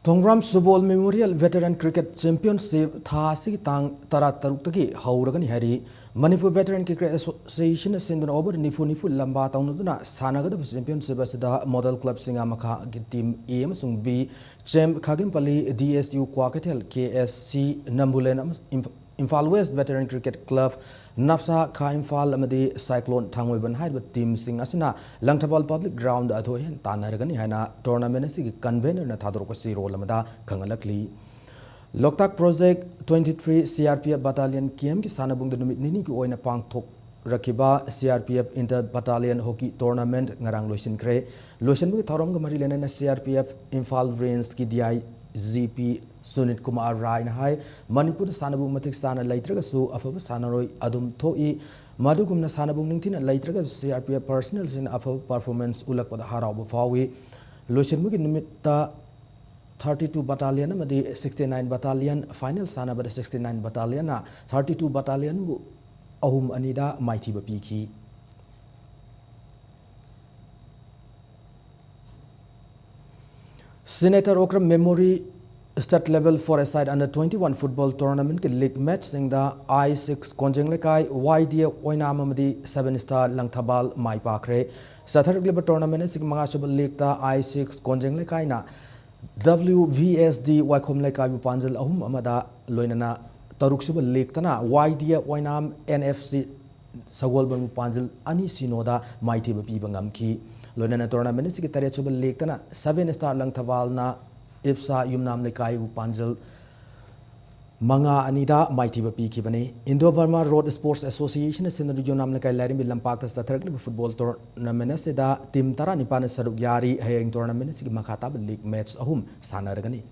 ꯊꯣꯡꯒ꯭ꯔꯥꯝ ꯁꯨꯕꯣꯜ ꯃꯦꯃꯣꯔꯤꯌꯦꯜ ꯚꯦꯇꯔꯟ ꯀ꯭ꯔꯤꯀꯦꯠ ꯆꯦꯝꯄꯤꯌꯟꯁꯤꯞ ꯊꯥ ꯑꯁꯤꯒꯤ ꯇꯥꯡ ꯇꯔꯥꯇꯔꯨꯛꯇꯒꯤ ꯍꯧꯔꯒꯅꯤ ꯍꯥꯏꯔꯤ꯫ ꯃꯅꯤꯄꯨꯔ ꯚꯦꯇꯔꯟ ꯀ꯭ꯔꯤꯀꯦꯠ ꯑꯦꯁꯣꯁꯤꯌꯦꯁꯟꯅ ꯁꯤꯟꯗꯨꯅ ꯑꯣꯚꯔ ꯅꯤꯐꯨ ꯅꯤꯐꯨ ꯂꯝꯕꯥ ꯇꯧꯅꯗꯨꯅ ꯁꯥꯟꯅꯒꯗꯕ ꯆꯦꯝꯄꯤꯌꯟꯁꯤꯞ ꯑꯁꯤꯗ ꯃꯣꯗꯦꯜ ꯀ꯭ꯂꯕꯁꯤꯡ ꯃꯈꯥꯒꯤ ꯇꯤꯝ A ꯑꯃꯁꯨꯡ B, ꯆꯦꯝ ꯈꯥꯒꯦꯝꯄꯜꯂꯤ, D S U Kwakeithel, K S C ꯅꯝꯕꯨꯂꯦꯟ ꯑꯃꯁꯨꯡ ꯏꯝꯐ-, ꯏꯝꯐꯥꯜ ꯋꯦꯁ ꯚꯦꯇꯔꯟ ꯀ꯭ꯔꯤꯀꯦꯠ ꯀ꯭ꯂꯕ, ꯅꯞꯁꯥ ꯈꯥ ꯏꯝꯐꯥꯜ ꯑꯃꯗꯤ ꯁꯥꯏꯀ꯭ꯂꯣꯟ ꯊꯥꯡꯃꯩꯕꯟ ꯍꯥꯏꯔꯤꯕ ꯇꯤꯝꯁꯤꯡ ꯑꯁꯤꯅ ꯂꯪꯊꯕꯥꯜ ꯄꯕ꯭ꯂꯤꯛ ꯒ꯭ꯔꯥꯎꯟꯗ ꯑꯊꯣꯏ ꯑꯍꯦꯟ ꯇꯥꯟꯅꯔꯒꯅꯤ ꯍꯥꯏꯅ ꯇꯣꯔꯅꯥꯃꯦꯟ ꯑꯁꯤꯒꯤ ꯀꯟꯚꯦꯅꯔꯅ ꯊꯥꯗꯣꯔꯛꯄ ꯆꯦꯔꯣꯜ ꯑꯃꯗ ꯈꯪꯍꯜꯂꯛꯂꯤ꯫ Loktak project twenty three C R P F battalion camp ꯀꯤ ꯁꯥꯟꯅꯕꯨꯡꯗ ꯅꯨꯃꯤꯠ ꯅꯤꯅꯤꯒꯤ ꯑꯣꯏꯅ ꯄꯥꯡꯊꯣꯛꯔꯛꯈꯤꯕ C R P F Inter Battalion Hockey Tournament ꯉꯔꯥꯡ ꯂꯣꯏꯁꯤꯟꯈ꯭ꯔꯦ꯫ ꯂꯣꯏꯁꯤꯟꯕꯒꯤ ꯊꯧꯔꯝꯒ ꯃꯔꯤ ꯂꯩꯅꯅ C R P F Imphal ꯔꯦꯟꯖꯀꯤ D I G P ꯁꯨꯅꯤꯠ Kumar ꯔꯥꯏꯅ ꯍꯥꯏ, ꯃꯅꯤꯄꯨꯔꯗ ꯁꯥꯟꯅꯕꯨꯡ ꯃꯇꯤꯛ ꯆꯥꯅ ꯂꯩꯇ꯭ꯔꯒꯁꯨ ꯑꯐꯕ ꯁꯥꯟꯅꯔꯣꯏ ꯑꯗꯨꯝ ꯊꯣꯛꯏ꯫ ꯃꯗꯨꯒꯨꯝꯅ ꯁꯥꯟꯅꯕꯨꯡ ꯅꯤꯡꯊꯤꯅ ꯂꯩꯇ꯭ꯔꯒꯁꯨ C R P F personnel ꯁꯤꯡꯅ ꯑꯐꯕ performance ꯎꯠꯂꯛꯄꯗ ꯍꯔꯥꯎꯕ ꯐꯥꯎꯏ꯫ ꯂꯣꯏꯁꯤꯟꯕꯒꯤ ꯅꯨꯃꯤꯠꯇ thirty two Battalion ꯑꯃꯗꯤ sixty nine Battalion final ꯁꯥꯟꯅꯕꯗ sixty nine Battalion ꯅ thirty two Battalion ꯕꯨ ꯑꯍꯨꯝ ꯑꯅꯤꯗ ꯃꯥꯏꯊꯤꯕ ꯄꯤꯈꯤ꯫ Senator Okram Memory State Level Four-a-side Under twenty-one Football Tournament ꯀꯤ league match ꯁꯤꯡꯗ I six ꯀꯣꯟꯖꯦꯡ ꯂꯩꯀꯥꯏ, Y D F ꯑꯣꯏꯅꯥꯝ ꯑꯃꯗꯤ Seven Star ꯂꯪꯊꯕꯥꯜ ꯃꯥꯏ ꯄꯥꯛꯈ꯭ꯔꯦ꯫ ꯆꯠꯊꯔꯛꯂꯤꯕ tournament ꯑꯁꯤꯒꯤ ꯃꯉꯥꯁꯨꯕ league ꯇ I six ꯀꯣꯟꯖꯦꯡ ꯂꯩꯀꯥꯏꯅ W V S D ꯋꯥꯏꯈꯣꯝ ꯂꯩꯀꯥꯏꯕꯨ ꯄꯥꯟꯖꯜ ꯑꯍꯨꯝ ꯑꯃꯗ, ꯂꯣꯏꯅꯅ ꯇꯔꯨꯛꯁꯨꯕ league ꯇꯅ Y D F ꯑꯣꯏꯅꯥꯝ N F C ꯁꯒꯣꯜꯕꯟꯕꯨ ꯄꯥꯟꯖꯜ ꯑꯅꯤ ꯁꯤꯅꯣꯗ ꯃꯥꯏꯊꯤꯕ ꯄꯤꯕ ꯉꯝꯈꯤ꯫ ꯂꯣꯏꯅꯅ tournament ꯑꯁꯤꯒꯤ ꯇꯔꯦꯠꯁꯨꯕ league ꯇꯅ Seven Star ꯂꯪꯊꯕꯥꯜꯅ ꯏꯞꯁꯥ ꯌꯨꯝꯅꯥꯝ ꯂꯩꯀꯥꯏꯕꯨ ꯄꯥꯟꯖꯜ ꯃꯉꯥ ꯑꯅꯤꯗ ꯃꯥꯏꯊꯤꯕ ꯄꯤꯈꯤꯕꯅꯤ꯫ Indo Burma Road Sports Association ꯑꯁꯤꯅ ꯌꯣꯅꯥꯝ ꯂꯩꯀꯥꯏ ꯂꯥꯏꯔꯦꯝꯕꯤ ꯂꯝꯄꯥꯛꯇ ꯆꯠꯊꯔꯛꯂꯤꯕ ꯐꯨꯠꯕꯣꯜ ꯇꯣꯔꯅꯥꯃꯦꯟ ꯑꯁꯤꯗ ꯇꯤꯝ ꯇꯔꯥꯅꯤꯄꯥꯟꯅ ꯁꯔꯨꯛ ꯌꯥꯔꯤ꯫ ꯍꯌꯦꯡ ꯇꯣꯔꯅꯥꯃꯦꯟ ꯑꯁꯤꯒꯤ ꯃꯈꯥ ꯇꯥꯕ ꯂꯤꯒ ꯃꯦꯠꯆ ꯑꯍꯨꯝ ꯁꯥꯟꯅꯔꯒꯅꯤ꯫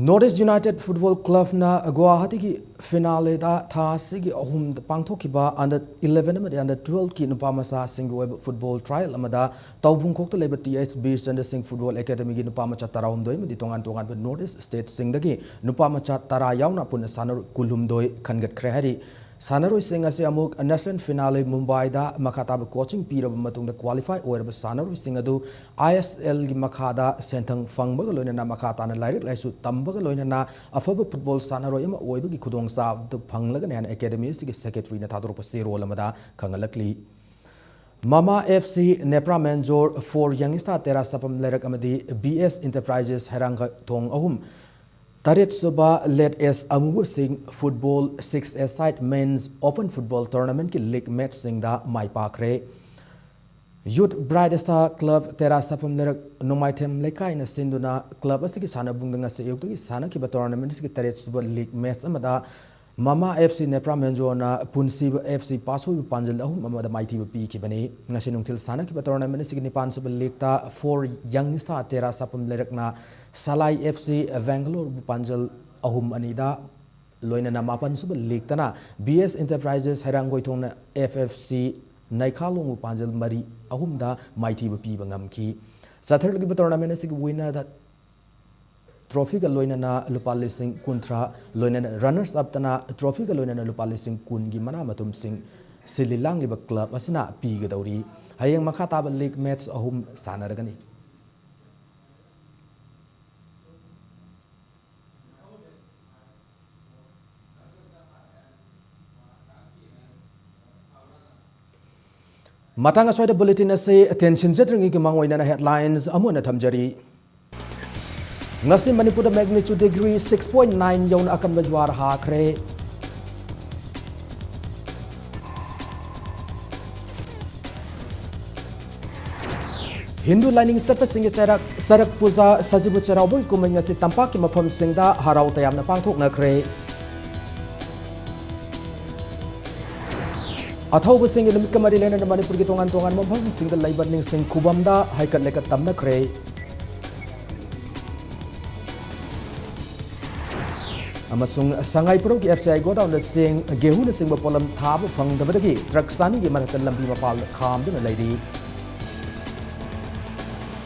North East United Football Clubꯅ ꯒꯨꯋꯥꯍꯥꯇꯤꯒꯤ ꯐꯤꯅꯥꯂꯦꯗ ꯊꯥ ꯑꯁꯤꯒꯤ ꯑꯍꯨꯝꯗ ꯄꯥꯡꯊꯣꯛꯈꯤꯕ under eleven ꯑꯃꯗꯤ under twelveꯀꯤ ꯅꯨꯄꯥ ꯃꯆꯥꯁꯤꯡꯒꯤ ꯑꯣꯏꯕ ꯐꯨꯠꯕꯣꯜ ꯇ꯭ꯔꯥꯌꯦꯜ ꯑꯃꯗ ꯇꯧꯕꯨꯡꯈꯣꯛꯇ ꯂꯩꯕ ꯇꯤ ꯑꯩꯆ ꯕꯤꯔꯆꯟꯗ꯭ꯔ ꯁꯤꯡ ꯐꯨꯠꯕꯣꯜ ꯑꯦꯀꯥꯗꯃꯤꯒꯤ ꯅꯨꯄꯥ ꯃꯆꯥ ꯇꯔꯥꯍꯨꯝꯗꯣꯏ ꯑꯃꯗꯤ ꯇꯣꯉꯥꯟ ꯇꯣꯉꯥꯟꯕ ꯅꯣꯔꯠ ꯏꯁ ꯁ꯭ꯇꯦꯠꯁꯤꯡꯗꯒꯤ ꯅꯨꯄꯥ ꯃꯆꯥ ꯇꯔꯥ ꯌꯥꯎꯅ ꯄꯨꯟꯅ ꯁꯥꯟꯅꯔꯣꯏ ꯀꯨꯟꯍꯨꯝꯗꯣꯏ ꯈꯟꯒꯠꯈ꯭ꯔꯦ ꯍꯥꯏꯔꯤ꯫ ꯁꯥꯟꯅꯔꯣꯏꯁꯤꯡ ꯑꯁꯤ ꯑꯃꯨꯛ ꯅꯦꯁꯅꯦꯜ ꯐꯤꯅꯥꯂꯦ ꯃꯨꯝꯕꯥꯏꯗ ꯃꯈꯥ ꯇꯥꯕ ꯀꯣꯆꯤꯡ ꯄꯤꯔꯕ ꯃꯇꯨꯡꯗ ꯀ꯭ꯋꯥꯂꯤꯐꯥꯏ ꯑꯣꯏꯔꯕ ꯁꯥꯟꯅꯔꯣꯏꯁꯤꯡ ꯑꯗꯨ ꯑꯥꯏ ꯑꯦꯁ ꯑꯦꯜꯒꯤ ꯃꯈꯥꯗ ꯁꯦꯟꯊꯪ ꯐꯪꯕꯒ ꯂꯣꯏꯅꯅ ꯃꯈꯥ ꯇꯥꯅ ꯂꯥꯏꯔꯤꯛ ꯂꯥꯏꯁꯨ ꯇꯝꯕꯒ ꯂꯣꯏꯅꯅ ꯑꯐꯕ ꯐꯨꯠꯕꯣꯜ ꯁꯥꯟꯅꯔꯣꯏ ꯑꯃ ꯑꯣꯏꯕꯒꯤ ꯈꯨꯗꯣꯡꯆꯥꯕꯗꯨ ꯐꯪꯂꯒꯅꯤ ꯍꯥꯏꯅ ꯑꯦꯀꯥꯗꯃꯤ ꯑꯁꯤꯒꯤ ꯁꯦꯀ꯭ꯔꯦꯇꯔꯤꯅ ꯊꯥꯗꯣꯔꯛꯄ ꯆꯦꯔꯣꯜ ꯑꯃꯗ ꯈꯪꯍꯜꯂꯛꯂꯤ꯫ ꯃꯃꯥ ꯑꯦꯐ ꯁꯤ ꯅꯦꯄ꯭ꯔꯥ ꯃꯦꯟꯖꯣꯔ, ꯐꯣꯔ ꯌꯪ ꯁ꯭ꯇꯥꯔ ꯇꯦꯔꯥ ꯁꯥꯄꯝ ꯂꯩꯔꯛ ꯑꯃꯗꯤ ꯕꯤ ꯑꯦꯁ ꯏꯟꯇꯔꯄ꯭ꯔꯥꯏꯖꯦꯁ ꯍꯩꯔꯥꯡꯒꯣꯏꯊꯣꯡ ꯑꯍꯨꯝ, ꯇꯔꯦꯠ ꯁꯨꯕ ꯂꯦꯠ ꯑꯦꯁ ꯑꯃꯨꯕ ꯁꯤꯡ ꯐꯨꯠꯕꯣꯜ ꯁꯤꯛꯁ ꯑꯦ ꯁꯥꯏꯠ ꯃꯦꯟꯁ ꯑꯣꯄꯟ ꯐꯨꯠꯕꯣꯜ ꯇꯣꯔꯅꯥꯃꯦꯟꯠꯀꯤ ꯂꯤꯒ ꯃꯦꯠꯆꯁꯤꯡꯗ ꯃꯥꯏ ꯄꯥꯛꯈ꯭ꯔꯦ꯫ ꯌꯨꯠ ꯕ꯭ꯔꯥꯏꯠ ꯁ꯭ꯇꯥꯔ ꯀ꯭ꯂꯕ ꯇꯦꯔꯥ ꯁꯥꯄꯝ ꯂꯩꯔꯛ ꯅꯣꯡꯃꯥꯏꯊꯦꯝ ꯂꯩꯀꯥꯏꯅ ꯁꯤꯟꯗꯨꯅ ꯀ꯭ꯂꯕ ꯑꯁꯤꯒꯤ ꯁꯥꯟꯅꯕꯨꯡꯗ ꯉꯁꯤ ꯑꯌꯨꯛꯇꯒꯤ ꯁꯥꯟꯅꯈꯤꯕ ꯇꯣꯔꯅꯥꯃꯦꯟꯠ ꯑꯁꯤꯒꯤ ꯇꯔꯦꯠ ꯁꯨꯕ ꯂꯤꯒ ꯃꯦꯠꯆ ꯑꯃꯗ ꯃꯃꯥ ꯑꯦꯐ ꯁꯤ ꯅꯦꯄ꯭ꯔꯥ ꯃꯦꯟꯖꯣꯔꯅ ꯄꯨꯟꯁꯤꯕ ꯑꯦꯐ ꯁꯤ ꯄꯥꯁꯣꯏꯕꯨ ꯄꯥꯟꯖꯜ ꯑꯍꯨꯝ ꯑꯃꯗ ꯃꯥꯏꯊꯤꯕ ꯄꯤꯈꯤꯕꯅꯤ꯫ ꯉꯁꯤ ꯅꯨꯡꯊꯤꯜ ꯁꯥꯟꯅꯈꯤꯕ ꯇꯣꯔꯅꯥꯃꯦꯟ ꯑꯁꯤꯒꯤ ꯅꯤꯄꯥꯟ ꯁꯨꯕ ꯂꯤꯒꯇ ꯐꯣꯔ ꯌꯪ ꯁ꯭ꯇꯥꯔ ꯇꯦꯔꯥ ꯁꯥꯄꯝ ꯂꯩꯔꯛꯅ ꯁꯂꯥꯏ ꯑꯦꯐ ꯁꯤ ꯕꯦꯡꯒꯂꯣꯔꯕꯨ ꯄꯥꯟꯖꯜ ꯑꯍꯨꯝ ꯑꯅꯤꯗ, ꯂꯣꯏꯅꯅ ꯃꯥꯄꯟ ꯁꯨꯕ ꯂꯤꯒꯇꯅ ꯕꯤ ꯑꯦꯁ ꯏꯟꯇꯔꯄ꯭ꯔꯥꯏꯖꯦꯁ ꯍꯩꯔꯥꯡꯒꯣꯏꯊꯣꯡꯅ ꯑꯦꯐ ꯑꯦꯐ ꯁꯤ ꯅꯩꯈꯥꯂꯣꯡꯕꯨ ꯄꯥꯟꯖꯜ ꯃꯔꯤ ꯑꯍꯨꯝꯗ ꯃꯥꯏꯊꯤꯕ ꯄꯤꯕ ꯉꯝꯈꯤ꯫ ꯆꯠꯊꯔꯛꯂꯤꯕ ꯇꯣꯔꯅꯥꯃꯦꯟ ꯑꯁꯤꯒꯤ ꯋꯤꯟꯅꯔꯗ ꯇ꯭ꯔꯣꯐꯤꯒ ꯂꯣꯏꯅꯅ ꯂꯨꯄꯥ ꯂꯤꯁꯤꯡ ꯀꯨꯟꯊ꯭ꯔꯥ, ꯂꯣꯏꯅꯅ ꯔꯟꯅꯔꯁ ꯑꯞꯇꯅ ꯇ꯭ꯔꯣꯐꯤꯒ ꯂꯣꯏꯅꯅ ꯂꯨꯄꯥ ꯂꯤꯁꯤꯡ ꯀꯨꯟꯒꯤ ꯃꯅꯥ ꯃꯊꯨꯝꯁꯤꯡ ꯁꯤꯜꯂꯤ ꯂꯥꯡꯂꯤꯕ ꯀ꯭ꯂꯕ ꯑꯁꯤꯅ ꯄꯤꯒꯗꯧꯔꯤ꯫ ꯍꯌꯦꯡ ꯃꯈꯥ ꯇꯥꯕ ꯂꯤꯒ ꯃꯦꯠꯆ ꯑꯍꯨꯝ ꯁꯥꯟꯅꯔꯒꯅꯤ꯫ ꯃꯇꯥꯡ ꯑꯁ꯭ꯋꯥꯏꯗ ꯕꯨꯂꯦꯇꯤꯟ ꯑꯁꯤ ꯇꯦꯟꯁꯤꯟꯖꯗ꯭ꯔꯤꯉꯩꯒꯤ ꯃꯥꯡꯑꯣꯏꯅꯅ ꯍꯦꯗꯂꯥꯏꯟꯁ ꯑꯃꯨꯛ ꯍꯟꯅ ꯊꯝꯖꯔꯤ꯫ ꯉꯁꯤ ꯃꯅꯤꯄꯨꯔꯗ ꯃꯦꯒꯅꯤꯆꯨꯗ ꯗꯤꯒ꯭ꯔꯤ ꯁꯤꯛꯁ ꯄꯣꯏꯟ ꯅꯥꯏꯟ ꯌꯧꯅ ꯑꯀꯟꯕ ꯖ꯭ꯋꯥꯔ ꯍꯥꯈ꯭ꯔꯦ꯫ ꯍꯤꯟꯗꯨ ꯂꯥꯏꯅꯤꯡ ꯆꯠꯄꯁꯤꯡꯒꯤ ꯆꯩꯔꯛ, ꯆꯔꯛ ꯄꯨꯖꯥ ꯁꯖꯤꯕꯨ ꯆꯩꯔꯥꯎꯕꯒꯤ ꯀꯨꯝꯍꯩ ꯉꯁꯤ ꯇꯝꯄꯥꯛꯀꯤ ꯃꯐꯝꯁꯤꯡꯗ ꯍꯔꯥꯎ ꯇꯌꯥꯝꯅ ꯄꯥꯡꯊꯣꯛꯅꯈ꯭ꯔꯦ꯫ ꯑꯊꯧꯕꯁꯤꯡꯒꯤ ꯅꯨꯃꯤꯠꯀ ꯃꯔꯤ ꯂꯩꯅꯅ ꯃꯅꯤꯄꯨꯔꯒꯤ ꯇꯣꯉꯥꯟ ꯇꯣꯉꯥꯟꯕ ꯃꯐꯝꯁꯤꯡꯗ ꯂꯩꯕ ꯅꯤꯡꯁꯤꯡ ꯈꯨꯕꯝꯗ ꯍꯩꯀꯠ ꯂꯩꯀꯠ ꯇꯝꯅꯈ꯭ꯔꯦ꯫ ꯑꯃꯁꯨꯡ ꯁꯉꯥꯏꯄ꯭ꯔꯧꯒꯤ ꯑꯦꯐ ꯁꯤ ꯑꯥꯏ ꯒꯣꯗꯥꯎꯟꯗ ꯆꯦꯡ, ꯒꯦꯍꯨꯅꯆꯤꯡꯕ ꯄꯣꯠꯂꯝ ꯊꯥꯕ ꯐꯪꯗꯕꯗꯒꯤ ꯇ꯭ꯔꯛ ꯆꯅꯤꯒꯤ ꯃꯊꯛꯇ ꯂꯝꯕꯤ ꯃꯄꯥꯜꯗ ꯈꯥꯝꯗꯨꯅ ꯂꯩꯔꯤ꯫